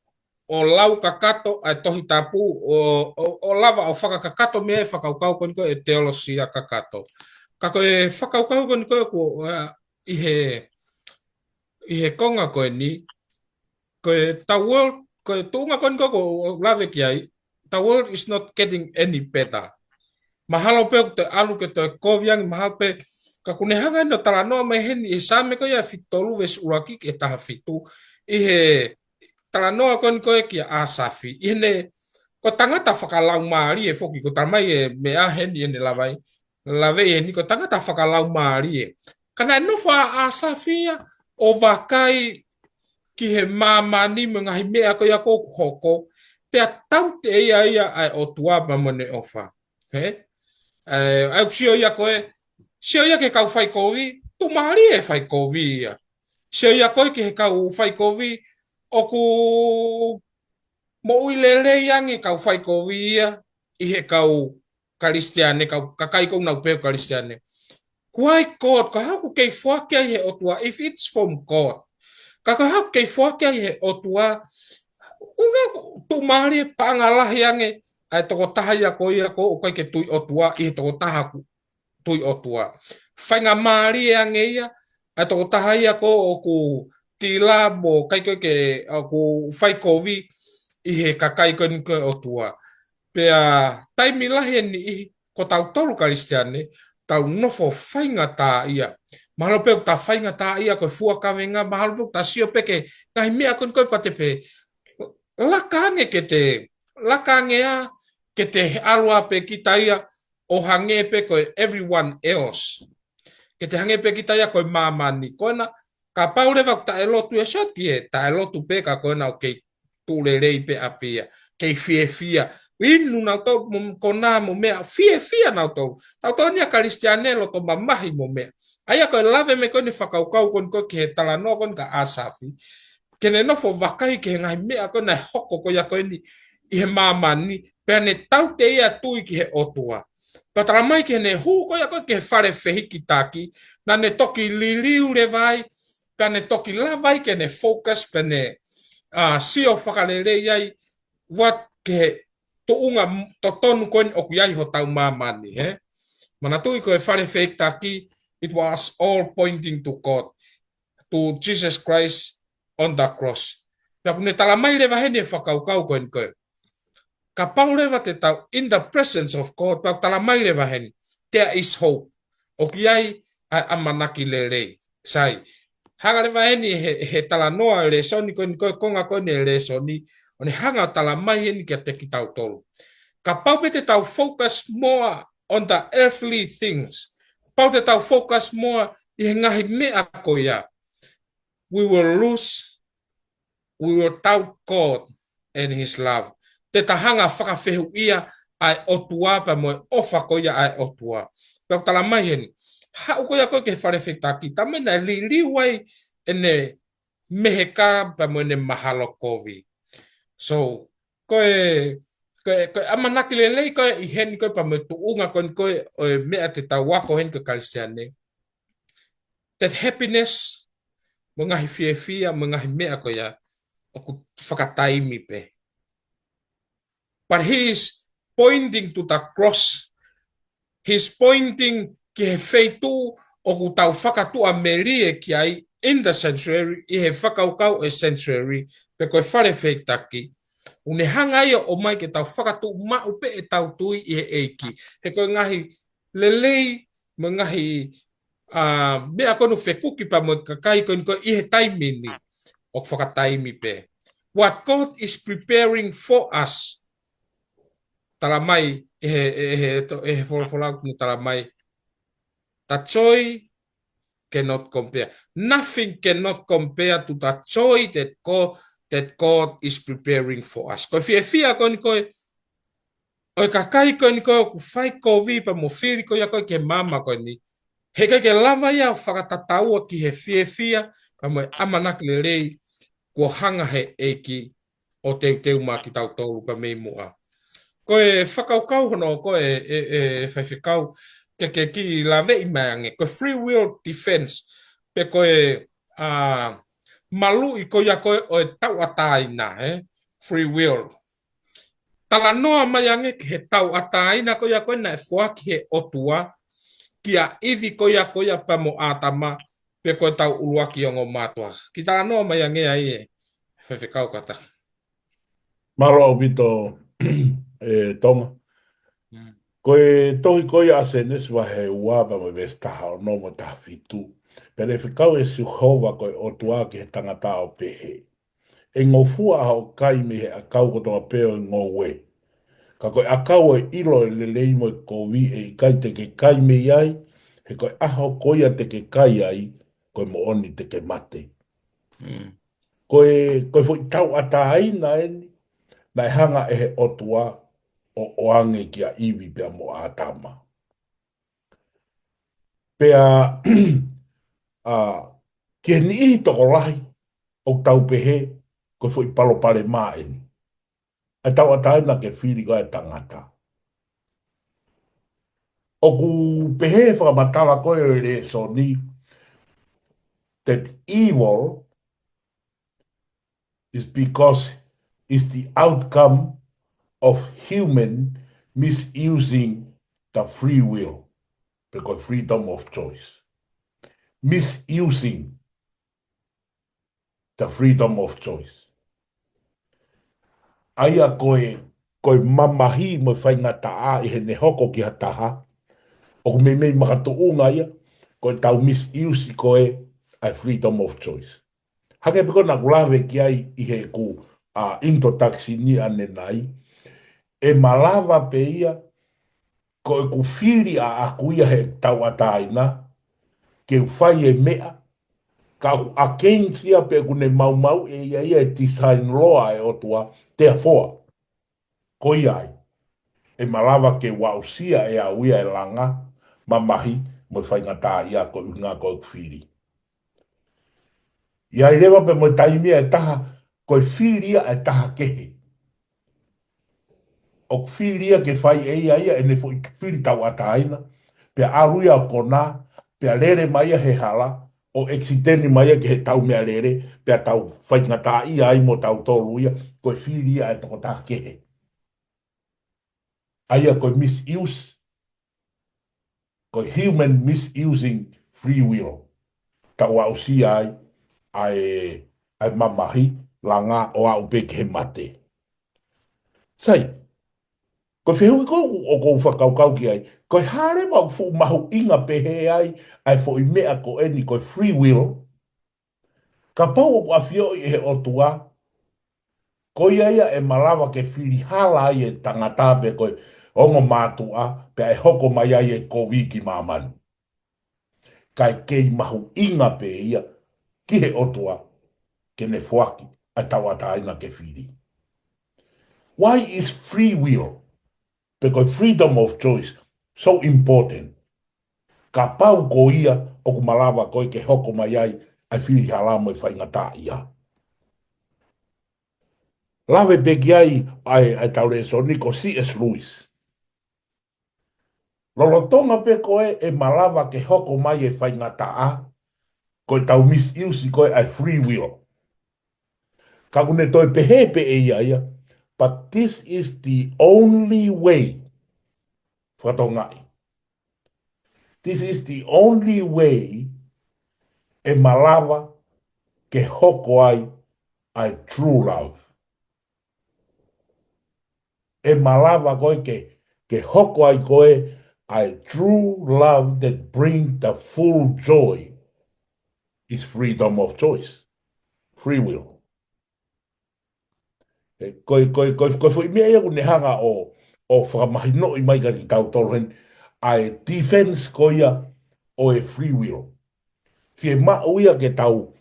ʻo lau kakato ʻa e Tohi Tapu, ʻo, ʻo, ʻo lava ʻo fakakakato mei ai e fakakaukau ko eni ko e teolosia kakato. Ka ko e fakakaukau ko eni ko e kuo, ʻa, ʻi he, ʻi he konga ko eni, ko e the world, ko e tuʻunga ko eni ko e kuo u lave ki ai, the world is not getting any better. Mahalo pē ʻoku te ʻalu ke toe kovi ange, mahalo pē, ka ʻoku ne hanga ʻo talanoa mai heni ʻi he Saame ko ia fitu tolu veesi ʻuluaki ki he taha fitu, ʻi he talanoa ko eni ko e kia ʻAsafi, ʻi heʻene, ko e tangata fakalaumālie foki, ko e talamai e meʻa heni ʻene lave ai, lave ʻi heni ko e tangata fakalaumālie. Ka naʻe nofo ʻa ʻAsafi ia ʻo vakai ki he māmani mo e ngaahi meʻa ko ia ʻoku hoko, pea tautea ia ʻa e ʻOtua pea mo ʻene ʻofa. He? ʻE, ʻa e sio ia ko e, sio ia ki he kau faikovi, tuʻumālie e faikovi ia. Sio ia ko e ki he kau faikovi, ʻoku moʻui lelei ange kau faikovi ia, ʻi he kau Kalisitiane, kau kakai ʻoku nau pehē Kalisitiane. Kuo ʻai God, ka haku kei foaki ai he ʻOtua, if it's from God. Ka ka haku kei foaki ai he ʻOtua, ʻuhinga tuʻumālie paʻanga lahi ange, ʻa e tokotaha ia ko ia ko ē ʻoku ʻikai ke tui ʻOtua, ʻi he tokotaha ʻoku tui ʻOtua. Faingamālie ange ia, ʻa e tokotaha ia ko ē ʻoku tila mo ʻikai ko ē ke, ʻoku faikovi ʻi he kakai ko eni ko e ʻOtua. Pea taimi lahi ʻe niʻihi, ko tautolu Kalisitiane, tau nofo faingataʻaʻia. Mahalo pē ʻoku ta faingataʻaʻia ko e fua kavenga, mahalo pē ʻoku ta sio pē ki he ngaahi meʻa ko eni ko e pate pē. Laka ange ke te, laka ange ā, ke te ʻalu ā pē kita ia, ʻo hangē pē ko e everyone else. Ke te hangē pē kita ia ko e māmani. Ko ena, kapau leva ʻoku taʻe lotu ia, sio ki he taʻe lotu pē ka ko ena ʻoku kei tuʻu lelei pē ʻapi ia, kei fiefia. Inu nautolu mo konā mo meʻa, fiefia nautolu. Tautolu eni ʻa e Kalisitiane loto mamahi mo meʻa. ʻA ia ko e lave mai ko eni fakakaukau ko eni ko e ki he talanoa ko eni kia ʻAsafi. Ke ne nofo vakai ki he ngaahi meʻa ko ē naʻe hoko ko ia ko eni ʻi he māmani, pea ne tautea ia tui ki he ʻOtua. Pea talamai ki heʻene hū ko ia ko ē ki he fale fehikitaki, naʻa ne toki liliu leva ai, pea ne toki lava ai ke ne focus, pea ne, ʻa, sio fakalelei ai, what ki he tuʻunga m-, totonu ko eni ʻoku ʻi ai hotau māmani, he? Manatuʻi ko e fale fehikitaki, it was all pointing to God, to Jesus Christ on the cross. Pea ʻoku ne talamai leva heni e fakakaukau ko eni ko e. Kapau leva te tau in the presence of God, pea ʻoku talamai leva heni, there is hope. ʻOku ʻi ai ʻa e ʻamanaki lelei. Sai. Hanga leva heni he, he talanoa e lēsoni ko eni ko e konga ko eni e lēsoni, ʻo ne hanga ʻo talamai heni kiate kitautolu. Kapau pē te tau focus more on the earthly things. Kapau te tau focus more ʻi he ngaahi meʻa ko ia, we will lose, we will doubt God and his love. Te ta hanga fakafehuʻia ʻa e ʻOtua pea mo e ʻofa ko ia ʻa e ʻOtua. Pea ʻoku talamai heni, haʻu ko ia ko ē ki he fale fehikitaki, talamai naʻe liliu ai ʻene meheka pea mo ʻene mahalo kovi. So, ko e, ko e, ko e ʻamanaki lelei ko ē ʻi heni ko ē pea mo e tuʻunga ko eni ko ē ʻo e meʻa te tau ako heni ko e Kalisitiane. That happiness, mo e ngaahi fiefia, mo e ngaahi meʻa ko ia, ʻoku fakataimi pē. But he is pointing to the cross. He is pointing ki he feituʻu ʻoku tau fakatuʻamelie ki ai in the sanctuary, ʻi he fakakaukau ʻo e sanctuary, pe ko e fale fehikitaki. ʻOku ne hanga ia ʻo ʻomai ke tau fakatuʻu maʻu pē ʻetau tui ʻi he ʻEiki. He ko e ngaahi lelei, mo e ngaahi, ā, meʻa ko eni ʻoku fekuki pea mo e kakai ko eni ko ē ʻi he taimi ni, ʻoku fakataimi pē. What God is preparing for us. Tala mai, ʻe he, ʻe he, ʻe he folofola ʻoku ne tala mai. The joy cannot compare. Nothing cannot compare to the joy that God, that God is preparing for us. Ko e fiefia ko eni ko ē, ʻo e kakai ko eni ko ē ʻoku fai kovi pea mo fili ko ia ko ē ki he maama ko eni. He ʻikai ke lava ia ʻo fakatataua ki he fiefia pea mo e ʻamanaki lelei kuo hanga he ʻEiki ʻo teuteu maʻa kitautolu pea mei muʻa. Ko e fakakaukau hono ko ē, ʻe, ʻe, faifekau, ke, ke kiʻi laveʻi mai ange. Ko e free will defense, pe ko e, ā, maluʻi ko ia ko ē ʻo e tauʻatāina, ē? Free will. Talanoa mai ange ki he tauʻatāina ko ia ko ē naʻe foaki he ʻOtua, kia ʻIvi ko ia ko ia pea mo ʻĀtama, pe ko e tau ʻuluaki ongo mātuʻa. Kiʻi talanoa mai ange ai ē, faifekau Kata. Mālō ʻaupito, ē, Tonga. Mm. Ko e tohi ko ia ʻa Sēnesi vahe ua pea mo e veesi taha ono mo e taha fitu. Pea naʻe fekau ʻe Sihova ko e ʻOtua ki he tangata ʻo pehē. ʻE ngofua ʻa hoʻo kai mei he ʻakau kotoa pē ʻo e ngoue. Ka ko e ʻakau ʻo e ʻilo ʻo e lelei mo e kovi ʻe ʻikai te ke kai mei ai, he ko e ʻaho ko ia te ke kai ai, ko e moʻoni te ke mate. Mm. Ko e, ko e foʻi tauʻatāina eni, naʻe hanga ʻe he ʻOtua ʻo ʻoange kia ʻIvi pea mo ʻĀtama. Pea, ā, ki he niʻihi tokolahi, ʻoku tau pehē, ko e foʻi palopalema eni. ʻA e tauʻatāina ke fili ko ē ʻa e tangata. ʻOku pehē fakamatala ko ē ʻo e lēsoni, that evil is because it's the outcome of human misusing the free will, pe ko e freedom of choice. Misusing the freedom of choice. ʻA ia ko e, ko e mamahi mo e faingataʻa ʻi heʻene hoko ki ha taha, ʻoku meimei makatuʻunga ia, ko e tau misuse ko ē ʻa e freedom of choice. Hangē pē ko ena ʻoku lave ki ai ʻi heʻeku, ā, introduction ʻanenai, ʻe malava pē ia, ko ʻeku fili ʻaʻaku ia he tauʻatāina, ke u fai e meʻa, ka ʻoku against ia pe ʻoku ne maumauʻi ʻe ia ia e design law ʻa e ʻOtua, therefore, ko ia ai, ʻe malava ke u aʻusia ʻe au ia e langa, mamahi, mo e faingataʻaʻia ko e ʻuhinga ko ʻeku fili. ʻI ai leva pē mo e taimi ʻe taha, ko e fili ia ʻa e taha kehe. ʻOku fili ia ke fai ʻe ia ia ʻene foʻi fili tauʻatāina, pea ʻalu ia ʻo konā, pea lele mai ia he hala, ʻo accident mai ia ki he tau meʻalele, pea tau faingataʻaʻia ai mo tautolu ia, ko e fili ia ʻa e tokotaha kehe. ʻA ia ko e misuse, ko e human misusing free will. Tau aʻusia ai, ʻa e, ʻa e mamahi, langa ʻo aʻu pē ki he mate. Sai, ko e fehuʻi ko ē ʻoku ou fakakaukau ki ai, ko e hā leva ʻoku fuʻu mahuʻinga pehē ai, ʻa e foʻi meʻa ko eni ko e free will, kapau ʻoku ʻafioʻi ʻe he ʻOtua, ko ia ia ʻe malava ke fili hala ai e tangata pe ko e ongo mātuʻa, pea ʻe hoko mai ai e kovi ki māmani. Kae kei mahuʻinga pē ia ki he ʻOtua ke ne foaki ʻa e tauʻatāina ke fili. Why is free will, pe ko e freedom of choice, so important? Kapau ko ia ʻoku malava ko ē ke hoko mai ai ʻa e fili hala mo e faingataʻaʻia. Lave pē ki ai ʻa e, ʻa e tau lēsoni ko C S Lewis. Lolotonga pē ko ē ʻe malava ke hoko mai e faingataʻa, ko e tau misuse ko ē ʻa e free will. Ka ʻoku ne toe pehē pē ʻe ia ia, but this is the only way. Fakatongaʻi. This is the only way ʻe malava ke hoko ai ʻa e true love. ʻE malava ko ē ke, ke hoko ai ko ē ʻa e true love that bring the full joy is freedom of choice, free will. ʻE, ko e, ko e, ko e, ko e foʻi meʻa ia ʻoku ne hanga ʻo, ʻo fakamahinoʻi mai kia kitautolu heni, ʻa e defense ko ia ʻo e free will. Fiemaʻu ia ke tau,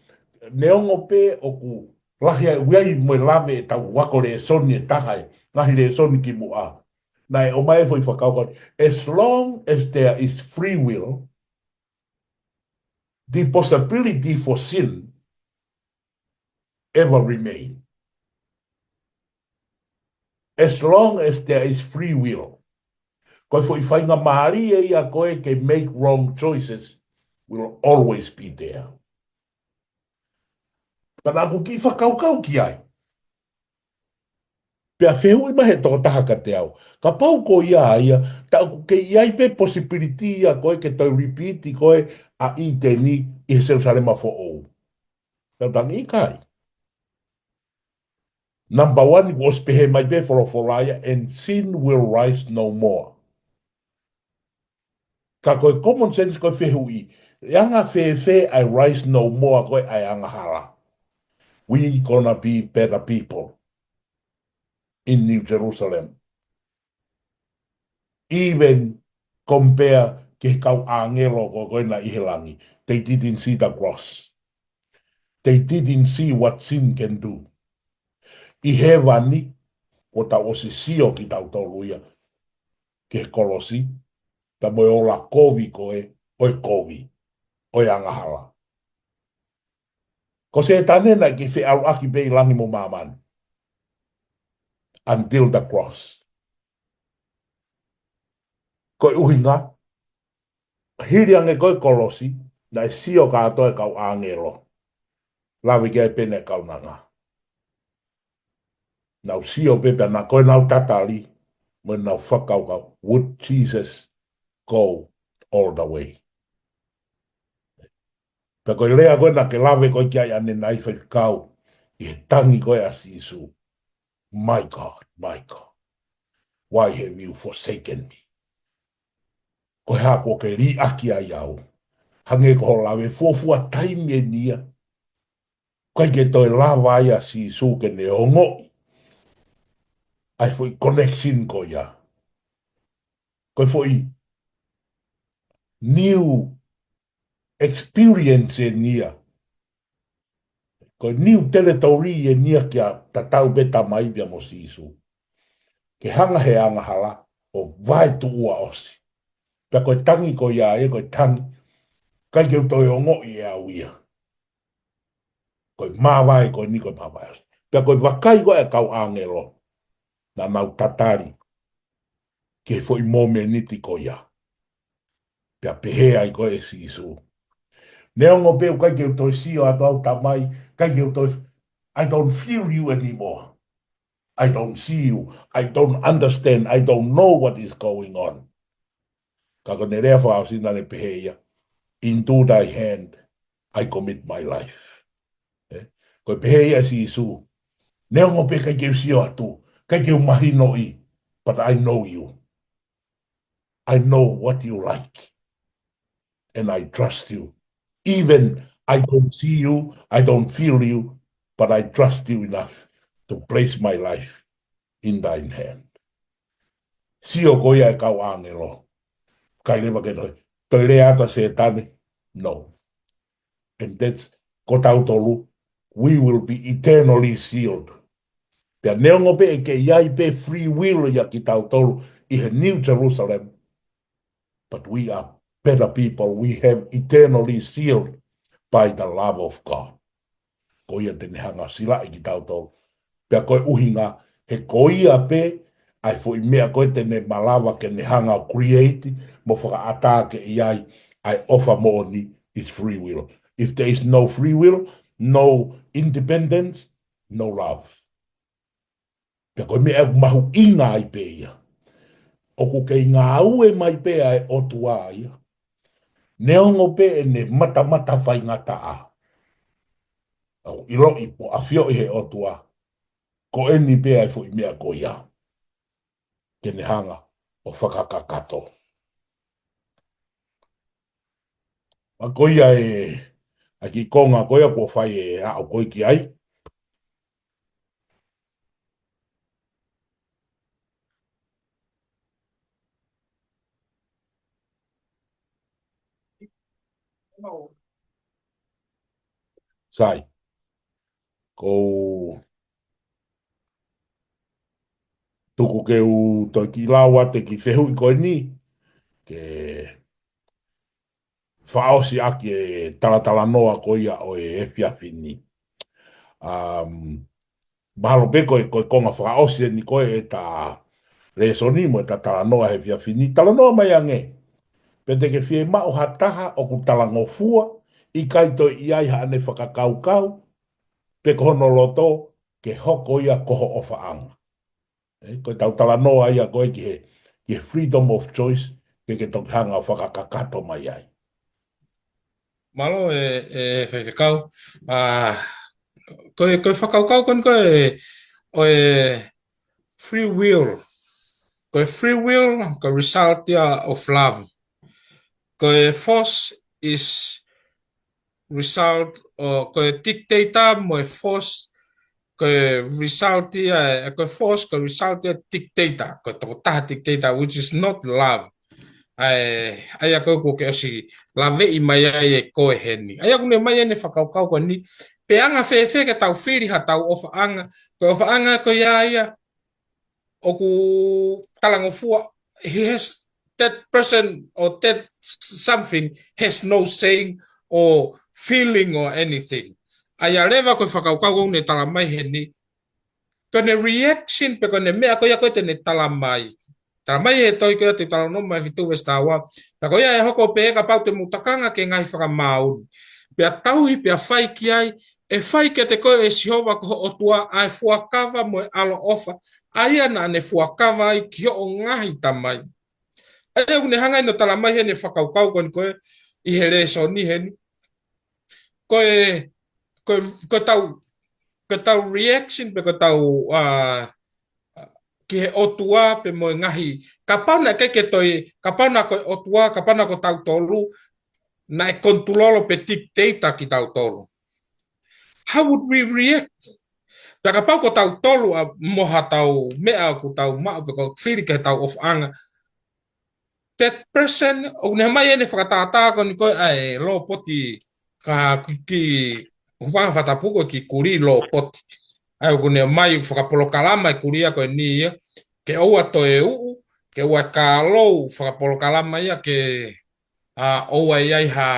neongo pē ʻoku lahi ai ʻoku ʻi ai mo e lave ʻetau ako lēsoni ʻe taha ʻi he ngaahi lēsoni kimuʻa. Naʻe ʻomai e foʻi fakakaukau, as long as there is free will, the possibility for sin ever remain. As long as there is free will. Ko e foʻi faingamālie ia ko ē ke make wrong choices will always be there. Ka naʻa ku kiʻi fakakaukau ki ai. Pea fehuʻi mai he tokotaha kiate au. Kapau ko ia ia, tā ʻoku kei ʻi ai pē possibility ia ko ē ke toe repeat ko ē ʻa ʻĪteni ʻi he Selusalema foʻou. Tau tangi ʻikai. Number one, kuo ʻosi pehē mai pē folofola ia, and sin will rise no more. Ka ko e common sense ko e fehuʻi, ʻe anga fēfē ʻa e rise no more ko ē ʻa e angahala. We gonna be better people in New Jerusalem. Even compare ki he kau ʻāngelo ko ē ko ē naʻe ʻi he langi. They didn't see the cross. They didn't see what sin can do. ʻI hēvani, kuo tau ʻosi sio kitautolu ia ki he kolosi, pea mo e ola kovi ko ē, ʻo e kovi, ʻo e angahala. Ko Sētane naʻe kei feʻaluʻaki pē ʻi langi mo māmani. Until the cross. Ko e ʻuhinga, hili ange ko ē kolosi, naʻe sio kātoa e kau ʻāngelo. Lave ki ai pē ʻene kaunanga. Nau sio pē pea na ko ʻenau tatali, mo ʻenau fakakaukau, would Jesus go all the way? Pea ko e lea ko ē naʻa ke lave ko ē ki ai ʻanenai, faifekau, ʻi he tangi ko ē ʻa Sīsū. My God, my God, why have you forsaken me? Ko e hā kuo ke liʻaki ai au? Hangē ko hoʻo lave fuofua taimi eni ia. ʻIkai ke toe lava ai ʻa Sīsū ke ne ongoʻi ʻa e foʻi connection ko ia. Ko e foʻi new experience eni ia. Ko e new territory eni ia kia tatau pē Tamai pea mo Sīsū. Ke hanga he angahala ʻo vaetuʻua ʻosi. Pea ko e tangi ko ia ē, ko e tangi, ʻikai ke u toe ongoʻi ʻe au ia. Ko e māvae ko eni, ko e māvae ʻosi. Pea ko e vakai ko ē ʻa e kau ʻāngelo, naʻa nau tatali ki he foʻi mōmeniti ko ia. Pea pehē ai ko ē ʻe Sīsū, neongo pē ʻoku ʻikai ke u toe sio atu au Tamai, ʻikai ke u toe, I don't feel you anymore. I don't see you. I don't understand. I don't know what is going on. Ka ko ʻene lea fakaʻosi naʻa ne pehē ia, into thy hand I commit my life. Eh? Ko e pehē ia ʻe Sīsū, neongo pē ʻikai ke u sio atu, ʻikai ke u mahinoʻi, but I know you. I know what you like. And I trust you. Even I don't see you, I don't feel you, but I trust you enough to place my life in thine hand. Sio ko ia e kau ʻāngelo. ʻIkai leva ke toe, toe lea atu ʻa Sētane. No. And that's, ko tautolu, we will be eternally sealed. Pea neongo pē ʻe kei ʻi ai pē free will ia kia tautolu ʻi he New Jerusalem, but we are better people. We have eternally sealed by the love of God. Ko ia te ne hanga silaʻi kia tautolu. Pea ko e ʻuhinga, he ko ia pē ʻa e foʻi meʻa ko ē te ne malava ke ne hanga ʻo create mo fakaʻatā ke ʻi ai ʻa e ʻofa moʻoni, is free will. If there is no free will, no independence, no love. Pea ko e meʻa ʻoku mahuʻinga ai pē ia. ʻOku kei ngāue mai pē ʻa e ʻOtua ia. Neongo pē ʻene matamata faingataʻa, ʻoku ʻiloʻi mo ʻafioʻi he ʻOtua, ko eni pē ʻa e foʻi meʻa ko ia ke ne hanga ʻo fakakakato. ʻA ko ia e, ʻa e kiʻi konga ko ia kuo fai e aʻu ko ē ki ai. Sai. Ko u tuku ke u toe kiʻi lau atu e kiʻi fehuʻi ko eni, ke fakaʻosi ʻaki e talatalanoa ko ia ʻo e efiafi ni. Um, mahalo pē ko e, ko e konga fakaʻosi eni ko ē ʻeta lēsoni mo ʻeta talanoa he efiafi ni, talanoa mai ange. Pe te ke fiemaʻu ha taha ʻoku talangofua, ʻikai toe ʻi ai haʻane fakakaukau, pe ko hono loto, ke hoko ia ko ho ʻofaʻanga. ʻE, ko ʻetau talanoa ia ko ē ki he, ki he freedom of choice, ke ke toki hanga ʻo fakakakato mai ai. Mālō e, e faifekau. ʻA, ko e, ko e fakakaukau ko eni ko e, ʻo e free will. Ko e free will, ko e result ia of love. Ko e force is result, ʻo ko e dictator mo e force, ko e result ia, ʻe, ko e force, ko e result ia dictator, ko e tokotaha dictator, which is not love. ʻA e, ʻa ia ko ē kuo ke ʻosi laveʻi mai ai ʻe koe heni. ʻA ia ʻoku ne ʻomai ʻene fakakaukau ko eni, pe anga fēfē ke tau fili haʻatau ʻofaʻanga, ko e ʻofaʻanga ko ia ia, ʻoku talangofua, he has, that person or that something has no saying or feeling or anything. ʻA ia leva ko e fakakaukau ʻoku ne tala mai heni, ko ʻene reaction pe ko ʻene meʻa ko ia ko ē te ne tala mai. Tala mai he tohi ko ia te talanoa mai fitu veesi taha ua. Pea ko ia ʻe hoko pē kapau te mou tokanga ki he ngaahi fakamāuni. Pea tauhi pea fai ki ai, ʻe fai kiate koe ʻe Sihova ko ho ʻOtua ʻa e fuakava mo e ʻaloʻofa, ʻa ia naʻa ne fuakava ai ki hoʻo ngaahi tamai. ʻA ia ʻoku ne hanga ʻo tala mai heni e fakakaukau ko eni ko ē ʻi he lēsoni heni. Ko e, ko e, ko ʻetau, ko ʻetau reaction pe ko ʻetau, ʻa, ki he ʻOtua pe mo e ngaahi, kapau naʻe ʻikai ke toe, kapau naʻe ko e ʻOtua, kapau naʻe ko tautolu, naʻe control pe dictator kitautolu. How would we react? Pea kapau ko tautolu ʻa mo haʻatau meʻa ʻoku tau maʻu pe ko e fili ki heʻetau ʻofaʻanga. That person, ʻoku ne ʻomai ʻene fakatātā ko eni ko ē ʻa e lopoti, ka ki, ki, hūfanga he fakatapu ko e kiʻi kulī lopoti. ʻA ia ʻoku ne ʻomai fakapolokalama e kulī ia ko eni ia, ke ʻoua toe uʻu, ke ʻoua kālou, fakapolokalama ia ke, ʻa, ʻoua ʻe ʻi ai ha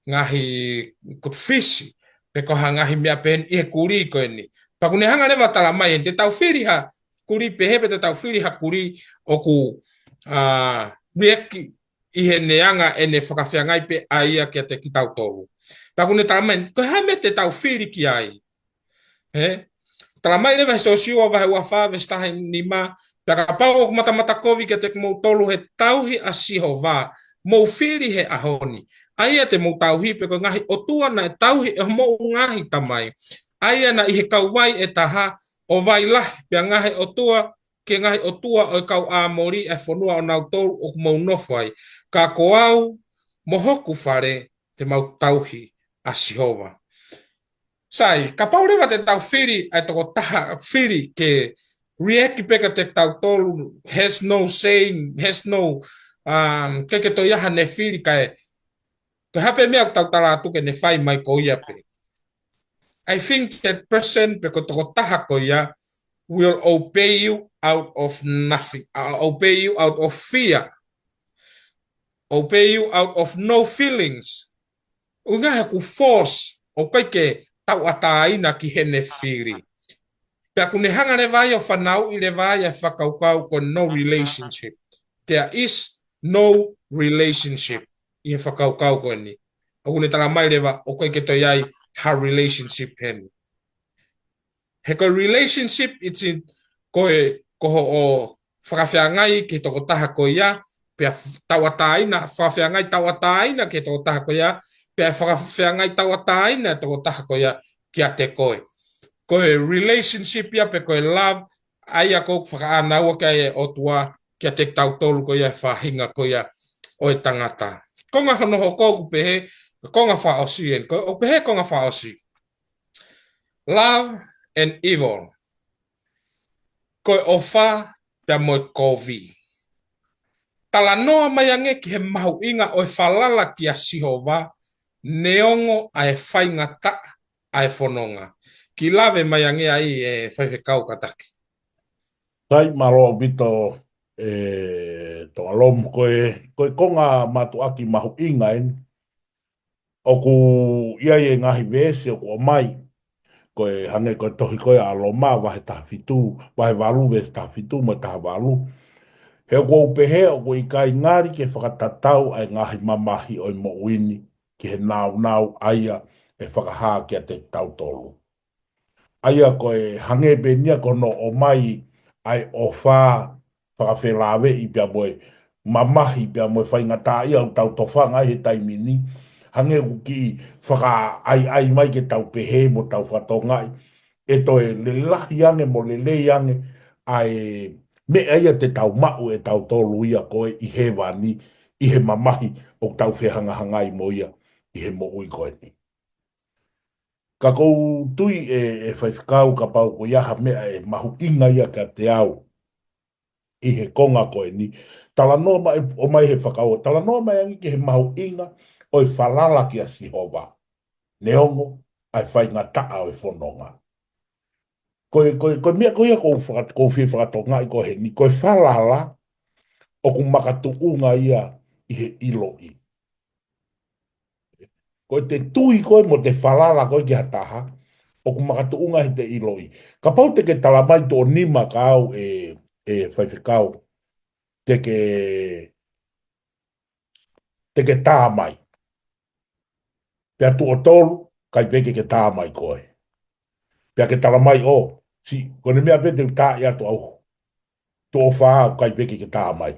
ngaahi kutufisi, pe ko ha ngaahi meʻa pehē ni ʻi he kulī ko eni. Pea ʻoku ne hanga leva ʻo tala mai, te tau fili ha kulī pehē pe te tau fili ha kulī ʻoku, ʻa, react ʻi heʻene anga ʻene fakafeangai pē ʻa ia kiate kitautolu. Pea ʻoku ne tala mai, ko e hā e meʻa te tau fili ki ai? Hē? Tala mai leva he Siosiua vahe ua fā veesi taha nima, pea kapau ʻoku matamata kovi kiate kimoutolu he tauhi ʻa Sihova, mou fili he ʻaho ni. ʻA ia te mou tauhi pe ko e ngaahi ʻotua naʻe tauhi ʻe hoʻomou ngaahi tamai. ʻA ia naʻe ʻi he kauvai ʻe taha, ʻo vai lahi, pea ngaahi ʻotua, ki he ngaahi ʻotua ʻo e kau ʻAmoli ʻa e fonua ʻonautolu ʻoku mou nofo ai. Ka ko au, mo hoku fale, te mau tauhi ʻa Sihova. Sai, kapau leva te tau fili, ʻa e tokotaha fili ke react pē kiate kitautolu, has no saying, has no, um, ʻikai ke toe ʻi ai haʻane fili kae, ko e hā pē meʻa ʻoku tau tala atu ke ne fai mai ko ia pē. I think that person pe ko e tokotaha ko ia will obey you out of nothing, uh, obey you out of fear, obey you out of no feelings. ʻUhinga he ʻoku force, ʻoku ʻikai ke tauʻatāina ki heʻene fili. Pea ʻoku ne hanga leva ai ʻo fanauʻi leva ai e fakakaukau ko e no relationship. There is no relationship ʻi he fakakaukau ko eni. ʻOku ne talamai leva ʻoku ʻikai ke toe ʻi ai ha relationship heni. He ko e relationship, it's in, ko e, ko hoʻo fakafeangai ki he tokotaha ko ia, pea f-, tauʻatāina, fakafeangai tauʻatāina ki he tokotaha ko ia, pea fakafeangai tauʻatāina e tokotaha ko ia kiate koe. Ko e relationship ia pe ko e love, ʻa ia ʻoku fakaʻānaua ki ai e ʻOtua kiate kitautolu ko ia e faʻahinga ko ia ʻo e tangata. Konga hono hoko ʻoku pehē, konga fakaʻosi eni, ko, ʻoku pehē konga fakaʻosi. Love and evil. Ko e ʻofa pea mo e kovi. Talanoa mai ange ki he mahuʻinga ʻo e falala kia Sihova, neongo ʻa e faingataʻa ʻa e fononga. Kiʻi lave mai ange ai e faifekau kātaki. Sai, mālō ʻaupito, e, Tongalomu, ko e, ko e konga mātuʻaki mahuʻinga eni. ʻOku ʻi ai e ngaahi veesi ʻoku ʻomai. Ko e hangē ko e tohi ko ē ʻa Loma vahe taha fitu, vahe valu veesi taha fitu mo e taha valu. He ʻoku ou pehē ʻoku ʻikai ngali ke fakatatau ʻa e ngaahi mamahi ʻo e moʻui ni ki he nāunau ʻa ia ʻe fakahā kiate kitautolu. ʻA ia ko e hangē pē eni ia ko hono ʻomai ʻa e ʻofa fakafelāveʻi pea mo e mamahi pea mo e faingataʻaʻia ʻoku tau tofanga ai he taimi ni. Hangē ʻoku kiʻi fakaʻaiʻai mai ke tau pehē mo tau fakatokangaʻi ʻe toe lalahi ange mo lelei ange ʻa e meʻa ia te tau maʻu ʻe tautolu ia ko ē ʻi hēvani, ʻi he mamahi ʻoku tau fehangahangai mo ia ʻi he moʻui ko eni. Ka ʻoku ou tui ʻe, ʻe faifekau kapau ʻoku ʻi ai ha meʻa ʻe mahuʻinga ia kiate au ʻi he konga ko eni. Talanoa mai, ʻomai he fakakaukau, talanoa mai ange ki he mahuʻinga ʻo e falala kia Sihova, neongo ʻa e faingataʻa ʻo e fononga. Ko e, ko e, ko e meʻa ko ia ʻoku ou faka-, ʻoku ou fie fakatokangaʻi ko eni, ko e falala ʻoku makatuʻunga ia ʻi he ʻiloʻi. Ko e te tui koe mo te falala koe ki ha taha, ʻoku makatuʻunga he te ʻiloʻi. Kapau te ke tala mai tuʻo nima kia au ʻe, ʻe faifekau, te ke, te ke tā mai. Pea tuʻo tolu, ʻikai pē ke ke tā mai koe. Pea ke tala mai ʻo, si, ko ʻene meʻa pē te u tā ʻi atu au. Tuʻo fā, ʻikai pē ke ke tā mai.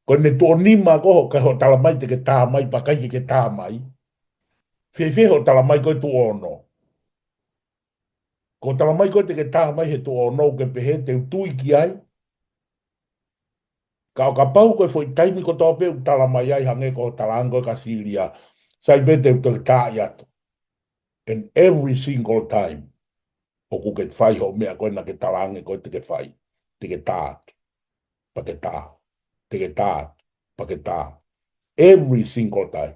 Ko ʻene tuʻo nima ko hoʻo, ka hoʻo tala mai te ke tā mai, pea ʻikai ke ke tā mai. Fēfē hoʻo tala mai ko e tuʻo ono. Ko hoʻo tala mai ko e te ke tā mai he tuʻo ono ʻoku ke pehē te u tui ki ai. Ka ʻo kapau ko e foʻi taimi kotoa pē ʻoku tala mai ai hangē ko hoʻo tala ange ko e kia Silia. Sai pē te u toe tā ʻi atu. And every single time. ʻOku ke fai hoʻo meʻa ko ē naʻa ke tala ange ko e te ke fai. Te ke tā atu. Pea ke tā. Te ke tā atu. Pea ke tā. Every single time.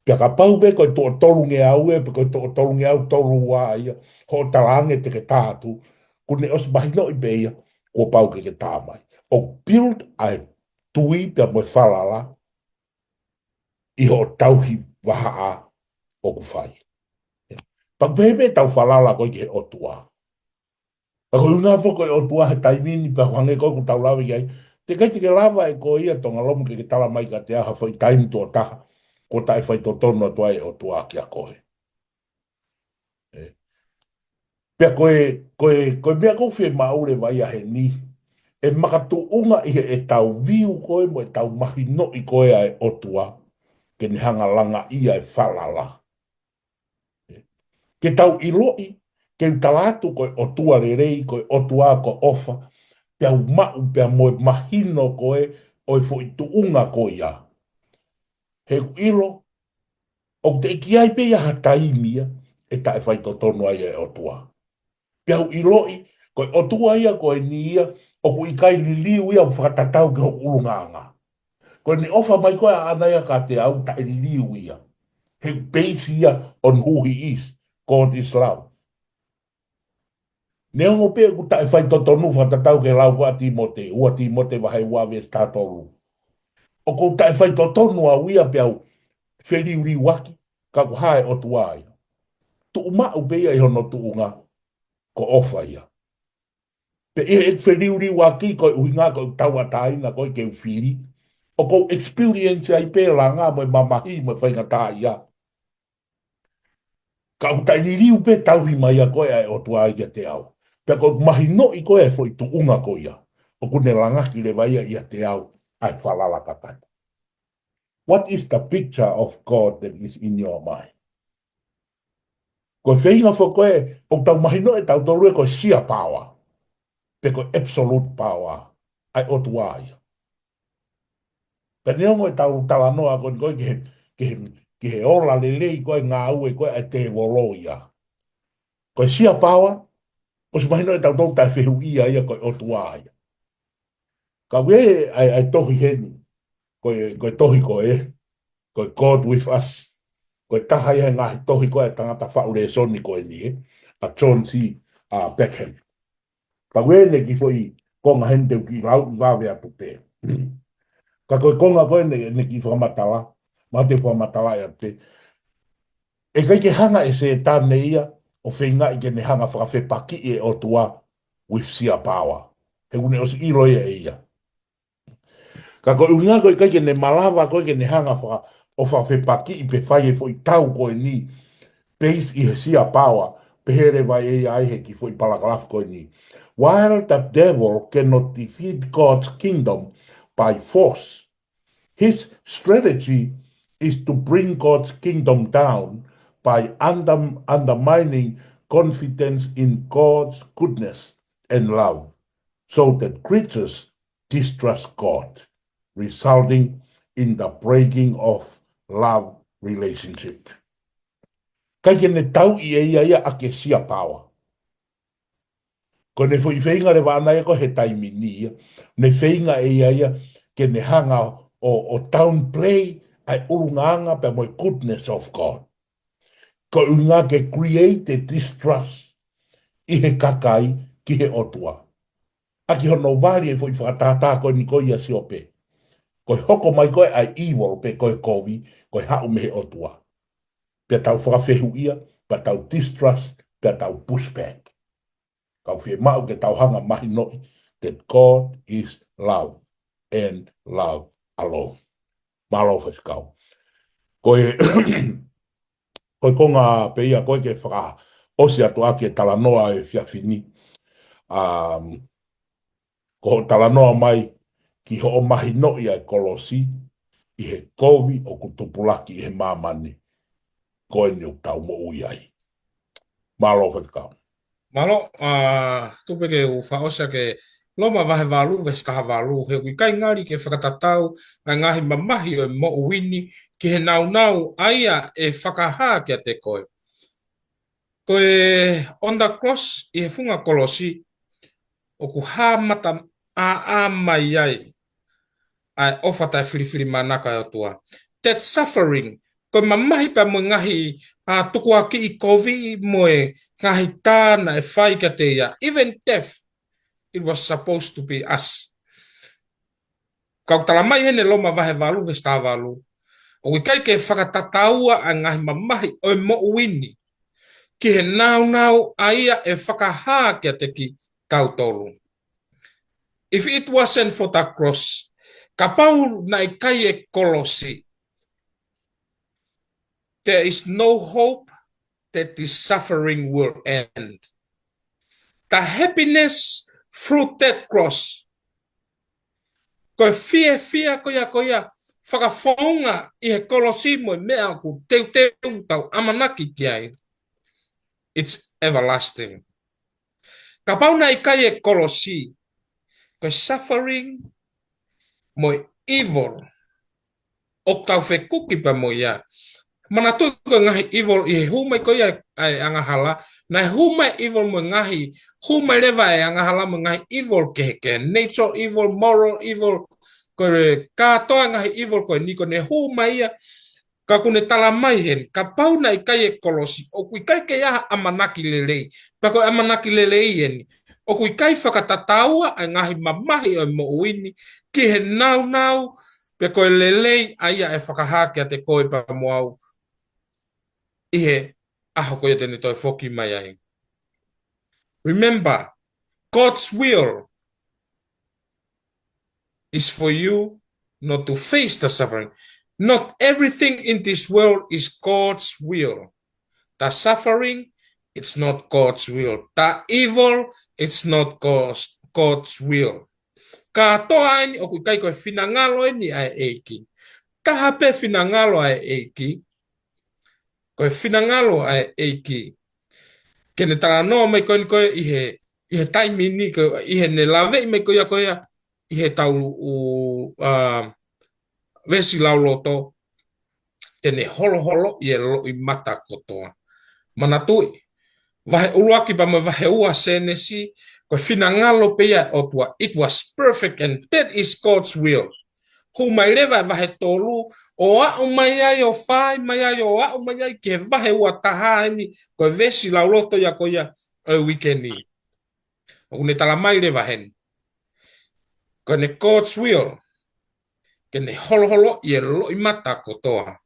Pea kapau pē ko e tuʻo tolungeau ē, pe ko e tuʻo tolungeau tolu ua ia, hoʻo tala ange te ke tā atu, ʻoku ne ʻosi mahinoʻi pē ia, kuo pau ke ke tā mai. ʻO build ʻa e tui pea mo e falala, ʻi hoʻo tauhi vahaʻa ʻoku fai. Pea ʻoku pehē pē ʻetau falala ko ē ki he ʻOtua. Pea ko e ʻuhinga foki ko e ʻOtua he taimi ni pea hangē ko ē ʻoku tau lave ki ai. Teʻeki ai te ke lava ʻe koe ia Tongalomu ke ke tala mai kiate au ha foʻi taimi tuʻo taha, kuo taʻefaitotonu atu ai e ʻOtua kia koe. ʻE. Pea ko e, ko e, ko e meʻa ʻoku ou fiemaʻu leva ia heni, ʻe makatuʻunga ʻi heʻetau view ko ē mo ʻetau mahinoʻi ko ē ʻa e ʻOtua, ke ne hanga langaʻia e falala. Ke tau ʻiloʻi, ke u tala atu ko e ʻOtua lelei, ko e ʻOtua ko e ʻofa, pea u maʻu, pea mo e mahino ko ē, ʻo e foʻi tuʻunga ko ia. He ʻoku ʻilo, ʻoku teʻeki ai pē ia ha taimi ia, ʻe taʻefaitotonu ai e ʻOtua. Pea u ʻiloʻi, ko e ʻOtua ia ko eni ia, ʻoku ʻikai liliu ia ʻo fakatatau ki hoku ʻulungaanga. Ko ʻene ʻofa mai ko ē ʻaʻana ia kiate au taʻeliliu ia. He base ia on who he is, God is love. Neongo pē ʻoku taʻefaitotonu fakatatau ki he lau ko ē ʻa Tīmote, ua Tīmote vahe ua veesi taha tolu. ʻOku ou taʻefaitotonu au ia pea u feliuliuaki, ka ʻoku hā e ʻOtua ia. Tuʻu maʻu pē ia ʻi hono tuʻunga, ko e ʻofa ia. Pe ʻi heʻeku feliuliuaki ko e ʻuhinga ko ʻeku tauʻatāina ko ē ke u fili, ʻoku ou experience ai pē langa mo e mamahi mo e faingataʻaʻia. Ka ʻoku taʻeliliu pē tauhi mai ʻa ko ē ʻa e ʻOtua kiate au. Pea ʻoku mahinoʻi ko ē ʻa e foʻi tuʻunga ko ia. ʻOku ne langaki leva ia ʻiate au ʻa e falala kakano. What is the picture of God that is in your mind? Ko e feinga foki ko ē, ʻoku tau mahinoʻi ʻe tautolu ē ko e sheer power. Pe ko e absolute power. ʻA e ʻOtua ia. Pea neongo ʻetau talanoa ko eni ko ē ki he, ki he, ki he ola lelei ko ē ngāue ko ē ʻa e tēvolo ia. Ko e sheer power, ʻosi mahinoʻi ʻe tautolu taʻefehuʻia ia ko e ʻOtua ia. Ka ʻoku ʻi ai ʻa e, ʻa e tohi heni, ko e, ko e tohi ko ē, ko e God with Us. Ko e taha ia he ngaahi tohi ko ē ʻa e tangata faʻu lēsoni ko eni ē, ʻa John C, ʻa Peckham. Pea ʻoku ʻi ai ʻene kiʻi foʻi konga heni te u kiʻi lau vave atu pē. Ka ko e konga ko ē ʻene, ʻene kiʻi fakamatala, ma te fakamatala ia pē. ʻE ʻikai ke hanga ʻe Sētane ia ʻo feingaʻi ke ne hanga fakafepakiʻi e ʻOtua with sheer power. He ʻoku ne ʻosi ʻilo ia ʻe ia. Ka ko e ʻuhinga ko e ʻikai ke ne malava ko ē ke ne hanga faka-, ʻo fakafepakiʻi pe fai e foʻi tau ko eni, based ʻi he sheer power, pehē leva ʻe ia ʻi he kiʻi foʻi palakalafu ko eni. While the devil cannot defeat God's kingdom by force, his strategy is to bring God's kingdom down by under-, undermining confidence in God's goodness and love, so that creatures distrust God, resulting in the breaking of love relationship. ʻIkai ke ne tauʻi ʻe ia ia ʻaki e sheer power. Ko ʻene foʻi feinga leva ʻana ia ko ē he taimi ni ia, ne feinga ʻe ia ia ke ne hanga ʻo, ʻo downplay ʻa e ʻulungaanga pea mo e goodness of God. Ko e ʻuhinga ke create e distrust ʻi he kakai ki he ʻOtua. ʻAki hono vali e foʻi fakatātā ko eni ko ia ʻa Siope. Ko e hoko mai ko ē ʻa e evil pe ko e kovi, ko e haʻu mei he ʻOtua. Pea tau fakafehuʻia, pea tau distrust, pea tau push back. Ka ʻoku fiemaʻu ke tau hanga mahinoʻi that God is love and love alone. Mālō faifekau. Ko e, ko e konga pē ia ko ē ke fakaʻosi atu ʻaki e talanoa he efiafi ni. Um, ko hoʻo talanoa mai ki hoʻo mahinoʻi ʻa e kolosi ʻi he kovi ʻoku tupulaki ʻi he māmani ko eni ʻoku tau moʻui ai. Mālō faifekau. Mālō, ʻa, tuku pē ke u fakaʻosi ʻaki e Loma vahe valu, veesi taha valu, he ʻoku ʻikai ngali ke fakatatau ʻa e ngaahi mamahi ʻo e moʻui ni ki he nāunau ʻa ia ʻe fakahā kiate koe. Ko e on the cross, ʻi he funga kolosi, ʻoku hā mata ʻāʻā mai ai ʻa e ʻofa taʻefilifilimānako ʻa e ʻOtua. That suffering, ko e mamahi pea mo e ngaahi, ʻa, tukuakiʻi kovi mo e ngaahi tā naʻe fai kiate ia. Even death, it was supposed to be us. Ka ʻoku tala mai heni Loma vahe valu, veesi taha valu, ʻoku ʻikai ke fakatataua ʻa e ngaahi mamahi ʻo e moʻui ni ki he nāunau ʻa ia ʻe fakahā kiate kitautolu. If it wasn't for the cross, kapau naʻe ʻikai e kolosi, there is no hope that this suffering will end. The happiness through that cross, ko e fiefia ko ia, ko ia fakafounga ʻi he kolosi mo e meʻa ʻoku teuteu tau ʻamanaki ki ai, it's everlasting. Kapau naʻe ʻikai e kolosi, ko e suffering mo e evil ʻoku tau fekuki pea mo ia. Manatuʻi ko e ngaahi evil ʻi he hū mai ko ia ʻa e angahala, naʻe hū mai evil mo e ngaahi, hū mai leva e angahala mo e ngaahi evil kehekehe, nature evil, moral evil, ko e kātoa ngaahi evil ko eni ko ʻene hū mai ia. Ka ʻoku ne tala mai heni, kapau naʻe ʻikai e kolosi, ʻoku ʻikai ke ʻi ai ha ʻamanaki lelei. Pea ko e ʻamanaki lelei eni, ʻoku ʻikai fakatataua ʻa e ngaahi mamahi ʻo e moʻui ni ki he nāunau, pe ko e lelei ʻa ia ʻe fakahā kiate koe pea mo au ʻi he ʻaho ko ia te ne toe foki mai ai. Remember, God's will is for you not to face the suffering. Not everything in this world is God's will. The suffering, it's not God's will. The evil, it's not God's, God's will. Kātoa eni ʻoku ʻikai ko e finangalo eni ʻa e ʻEiki. Taha pē finangalo ʻa e ʻEiki. Ko e finangalo ʻa e ʻEiki. Ke ne talanoa mai ko eni ko e ʻi he, ʻi he taimi ni ko e, ʻi heʻene laveʻi mai ko ia ko ia, ʻi he tau ʻu, ʻa, veesi lauloto, ke ne holoholoʻi e loʻimata kotoa. Manatuʻi, vahe ʻuluaki pea mo e vahe ua Sēnesi, ko e finangalo pē ia ʻo e ʻOtua, it was perfect and that is God's will. Hū mai leva e vahe tolu, ʻo aʻu mai ai, ʻo fai mai ai, ʻo aʻu mai ai ki he vahe ua taha eni, ko e veesi lauloto ia ko ia ʻo e uike ni. ʻOku ne tala mai leva heni. Ko ʻene God's will, ke ne holoholoʻi e loʻimata kotoa.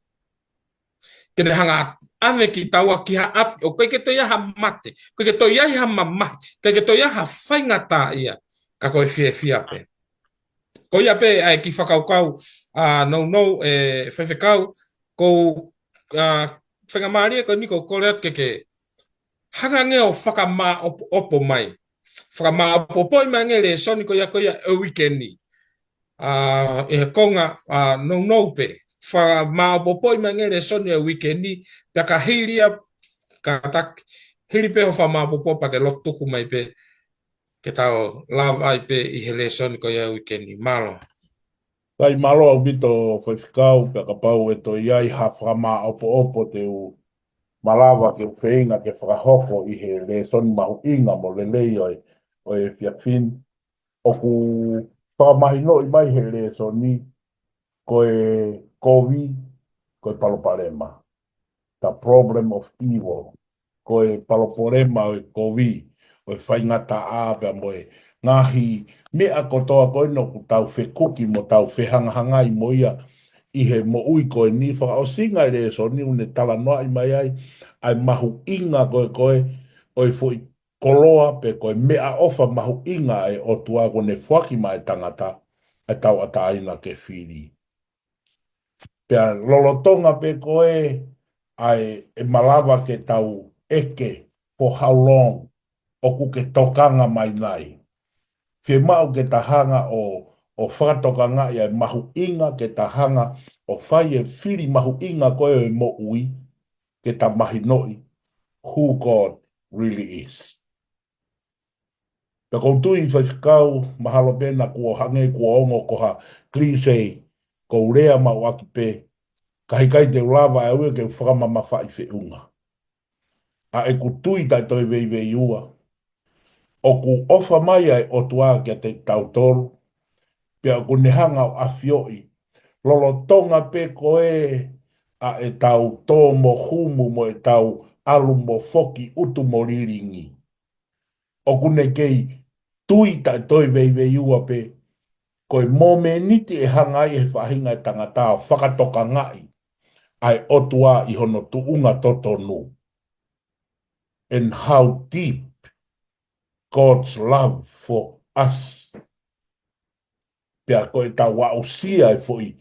Ke ne hanga ʻave kitaua ki ha ʻapi, ʻoku ʻikai ke toe ʻi ai ha mate, ʻoku ʻikai ke toe ʻi ai ha mamahi, ʻikai ke toe ʻi ai ha faingataʻaʻia, ka ko e fiefia pē. Ko ia pē ʻa e kiʻi fakakaukau, ʻa, nounou, ʻe, faifekau, ko, ʻa, faingamālie ko eni ʻoku ou kole atu ke ke hanga ange ʻo fakamaʻopoʻopo mai. Fakamaʻopoʻopo mai ange e lēsoni ko ia ko ia ʻo e uike ni. ʻA, ʻi he konga, ʻa, nounou pē. Fakamaʻopoʻopo mai ange e lēsoni ʻo e uike ni, pea ka hili ia, kātaki, hili pē hoʻo fakamaʻopoʻopo pea ke lotu tuku mai pē, ke tau lava ai pē ʻi he lēsoni ko ia ʻo e uike ni. Mālō. Fakamālō ʻaupito faifekau, pea kapau ʻe toe ʻi ai ha fakamaʻopoʻopo te u malava ke u feinga ke fakahoko ʻi he lēsoni mahuʻinga mo lelei ʻo e, ʻo e efiafi ni. ʻOku fakamahinoʻi mai he lēsoni ko e kovi, ko e palopalema. The problem of evil. Ko e palopalema ʻo e kovi, ʻo e faingataʻa pea mo e ngaahi meʻa kotoa ko ena ʻoku tau fekuki mo tau fehangahangai mo ia ʻi he moʻui ko eni. Fakaʻosinga e lēsoni ʻoku ne talanoaʻi mai ai ʻa e mahuʻinga ko e, ko e, ʻo e foʻi koloa pe ko e meʻaʻofa mahuʻinga ʻa e ʻOtua kuo ne foaki maʻa e tangata, ʻa e tauʻatāina ke fili. Pea lolotonga pē ko e, ʻa e, ʻe malava ke tau ʻeke, for how long, ʻoku ke tokanga mai nai. Fiemaʻu ke ta hanga ʻo, ʻo fakatokangaʻi ʻa e mahuʻinga ke ta hanga ʻo fai e fili mahuʻinga ko e ʻo e moʻui, ke ta mahinoʻi who God really is. Pea ʻoku ou tui faifekau, mahalo pē naʻa kuo hangē kuo ongo ko ha cliché, ʻoku ou lea maʻu ʻaki pē, ka heʻikai te u lava ʻe au ia ke u fakamamafaʻi feʻunga. ʻA ʻeku tui taʻe toe veiveiua, ʻoku ʻofa mai ʻa e ʻOtua kiate kitautolu, pea ʻoku ne hanga ʻo ʻafioʻi, lolotonga pē ko e ʻa ʻetau tō mo humu mo ʻetau ʻalu mo foki, ʻutu mo lilingi. ʻOku ne kei tui taʻe toe veiveiua pē, ko e momeniti ʻe hanga ai ʻe he faʻahinga ʻo e tangata ʻo fakatokangaʻi ʻa e ʻOtua ʻi hono tuʻunga totonu. And how deep God's love for us. Pea ko ʻetau aʻusia e foʻi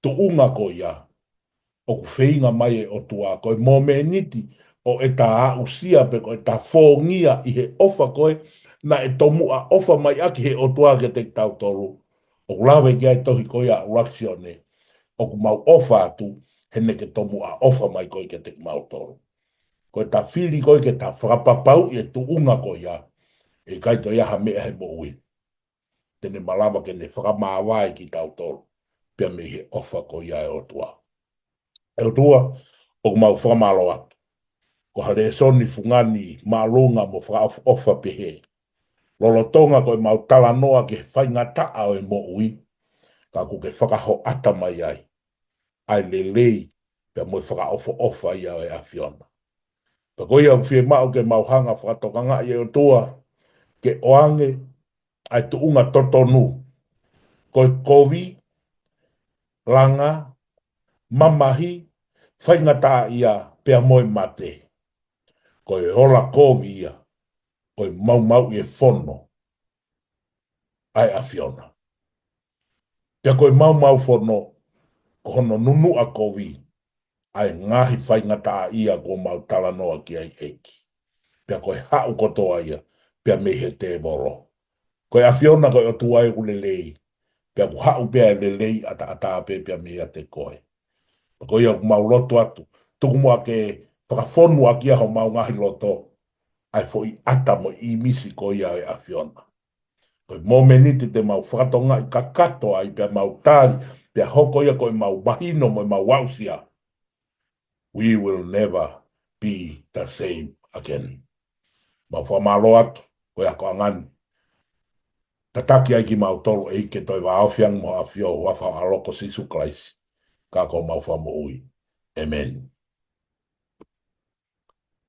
tuʻunga ko ia, ʻoku feinga mai e ʻOtua, ko e momeniti ʻo ʻeta aʻusia pe ko ʻeta fōngia ʻi he ʻofa ko ē naʻe tomuʻa ʻofa mai ʻaki he ʻOtua kiate kitautolu. ʻOku lave ki ai e tohi ko ia ʻa ʻUluaki Sione, ʻoku mau ʻofa atu, he naʻa ke tomuʻa ʻofa mai koe kiate kimautolu. Ko ʻeta fili ko ē ke ta fakapapauʻi e tuʻunga ko ia, ʻe ʻikai toe ʻi ai ha meʻa he moʻui te ne malava ke ne fakamāvae kitautolu pea mei he ʻofa ko ia ʻa e ʻOtua. ʻE ʻOtua, ʻoku mau fakamālō atu. Ko ha lēsoni fungani māʻolunga mo fakaʻofoʻofa pehē. Lolotonga ko ʻemau talanoa ki he faingataʻa ʻo e moʻui, ka ʻoku ke fakahoʻata mai ai ʻa e lelei pea mo e fakaʻofoʻofa ia ʻo e ʻAfiona. Ka ko ia ʻoku fiemaʻu ke mau hanga ʻo fakatokangaʻi, ʻe ʻOtua, ke ʻoange ʻa e tuʻunga totonu. Ko e kovi, langa, mamahi, faingataʻaʻia pea mo e mate. Ko e ola kovi ia ʻo e maumauʻi e fono ʻa e ʻAfiona. Pea ko e maumau fono, ko hono nunuʻa kovi ʻa e ngaahi faingataʻaʻia kuo mau talanoa ki ai ʻEiki. Pea ko e haʻu kotoa ia, pea mei he tēvolo. Ko e ʻAfiona ko e ʻOtua ʻoku lelei, pea ʻoku haʻu pē ʻa e lelei ʻataʻatā pē pea meiate koe. Pea ko ia ʻoku mau lotu atu, tuku muʻa ke fakafonu ʻaki ia homau ngaahi loto, ʻa e foʻi ʻata mo e ʻīmisi ko ia ʻo e ʻAfiona. Ko e momeniti te mau fakatokangaʻi kakato ai pea mau tali, pea hoko ia ko e mau mahino mo e mau aʻusia. We will never be the same again. Mau fakamālō atu, ko e akoʻanga ni. Tataki ai kimautolu ʻEiki ke toe vāofi ange mo ʻafio ʻi he huafa ʻo ho ʻAlo ko Sīsū Kalaisi. Ka ko homau Fakamoʻui. ʻĒmeni.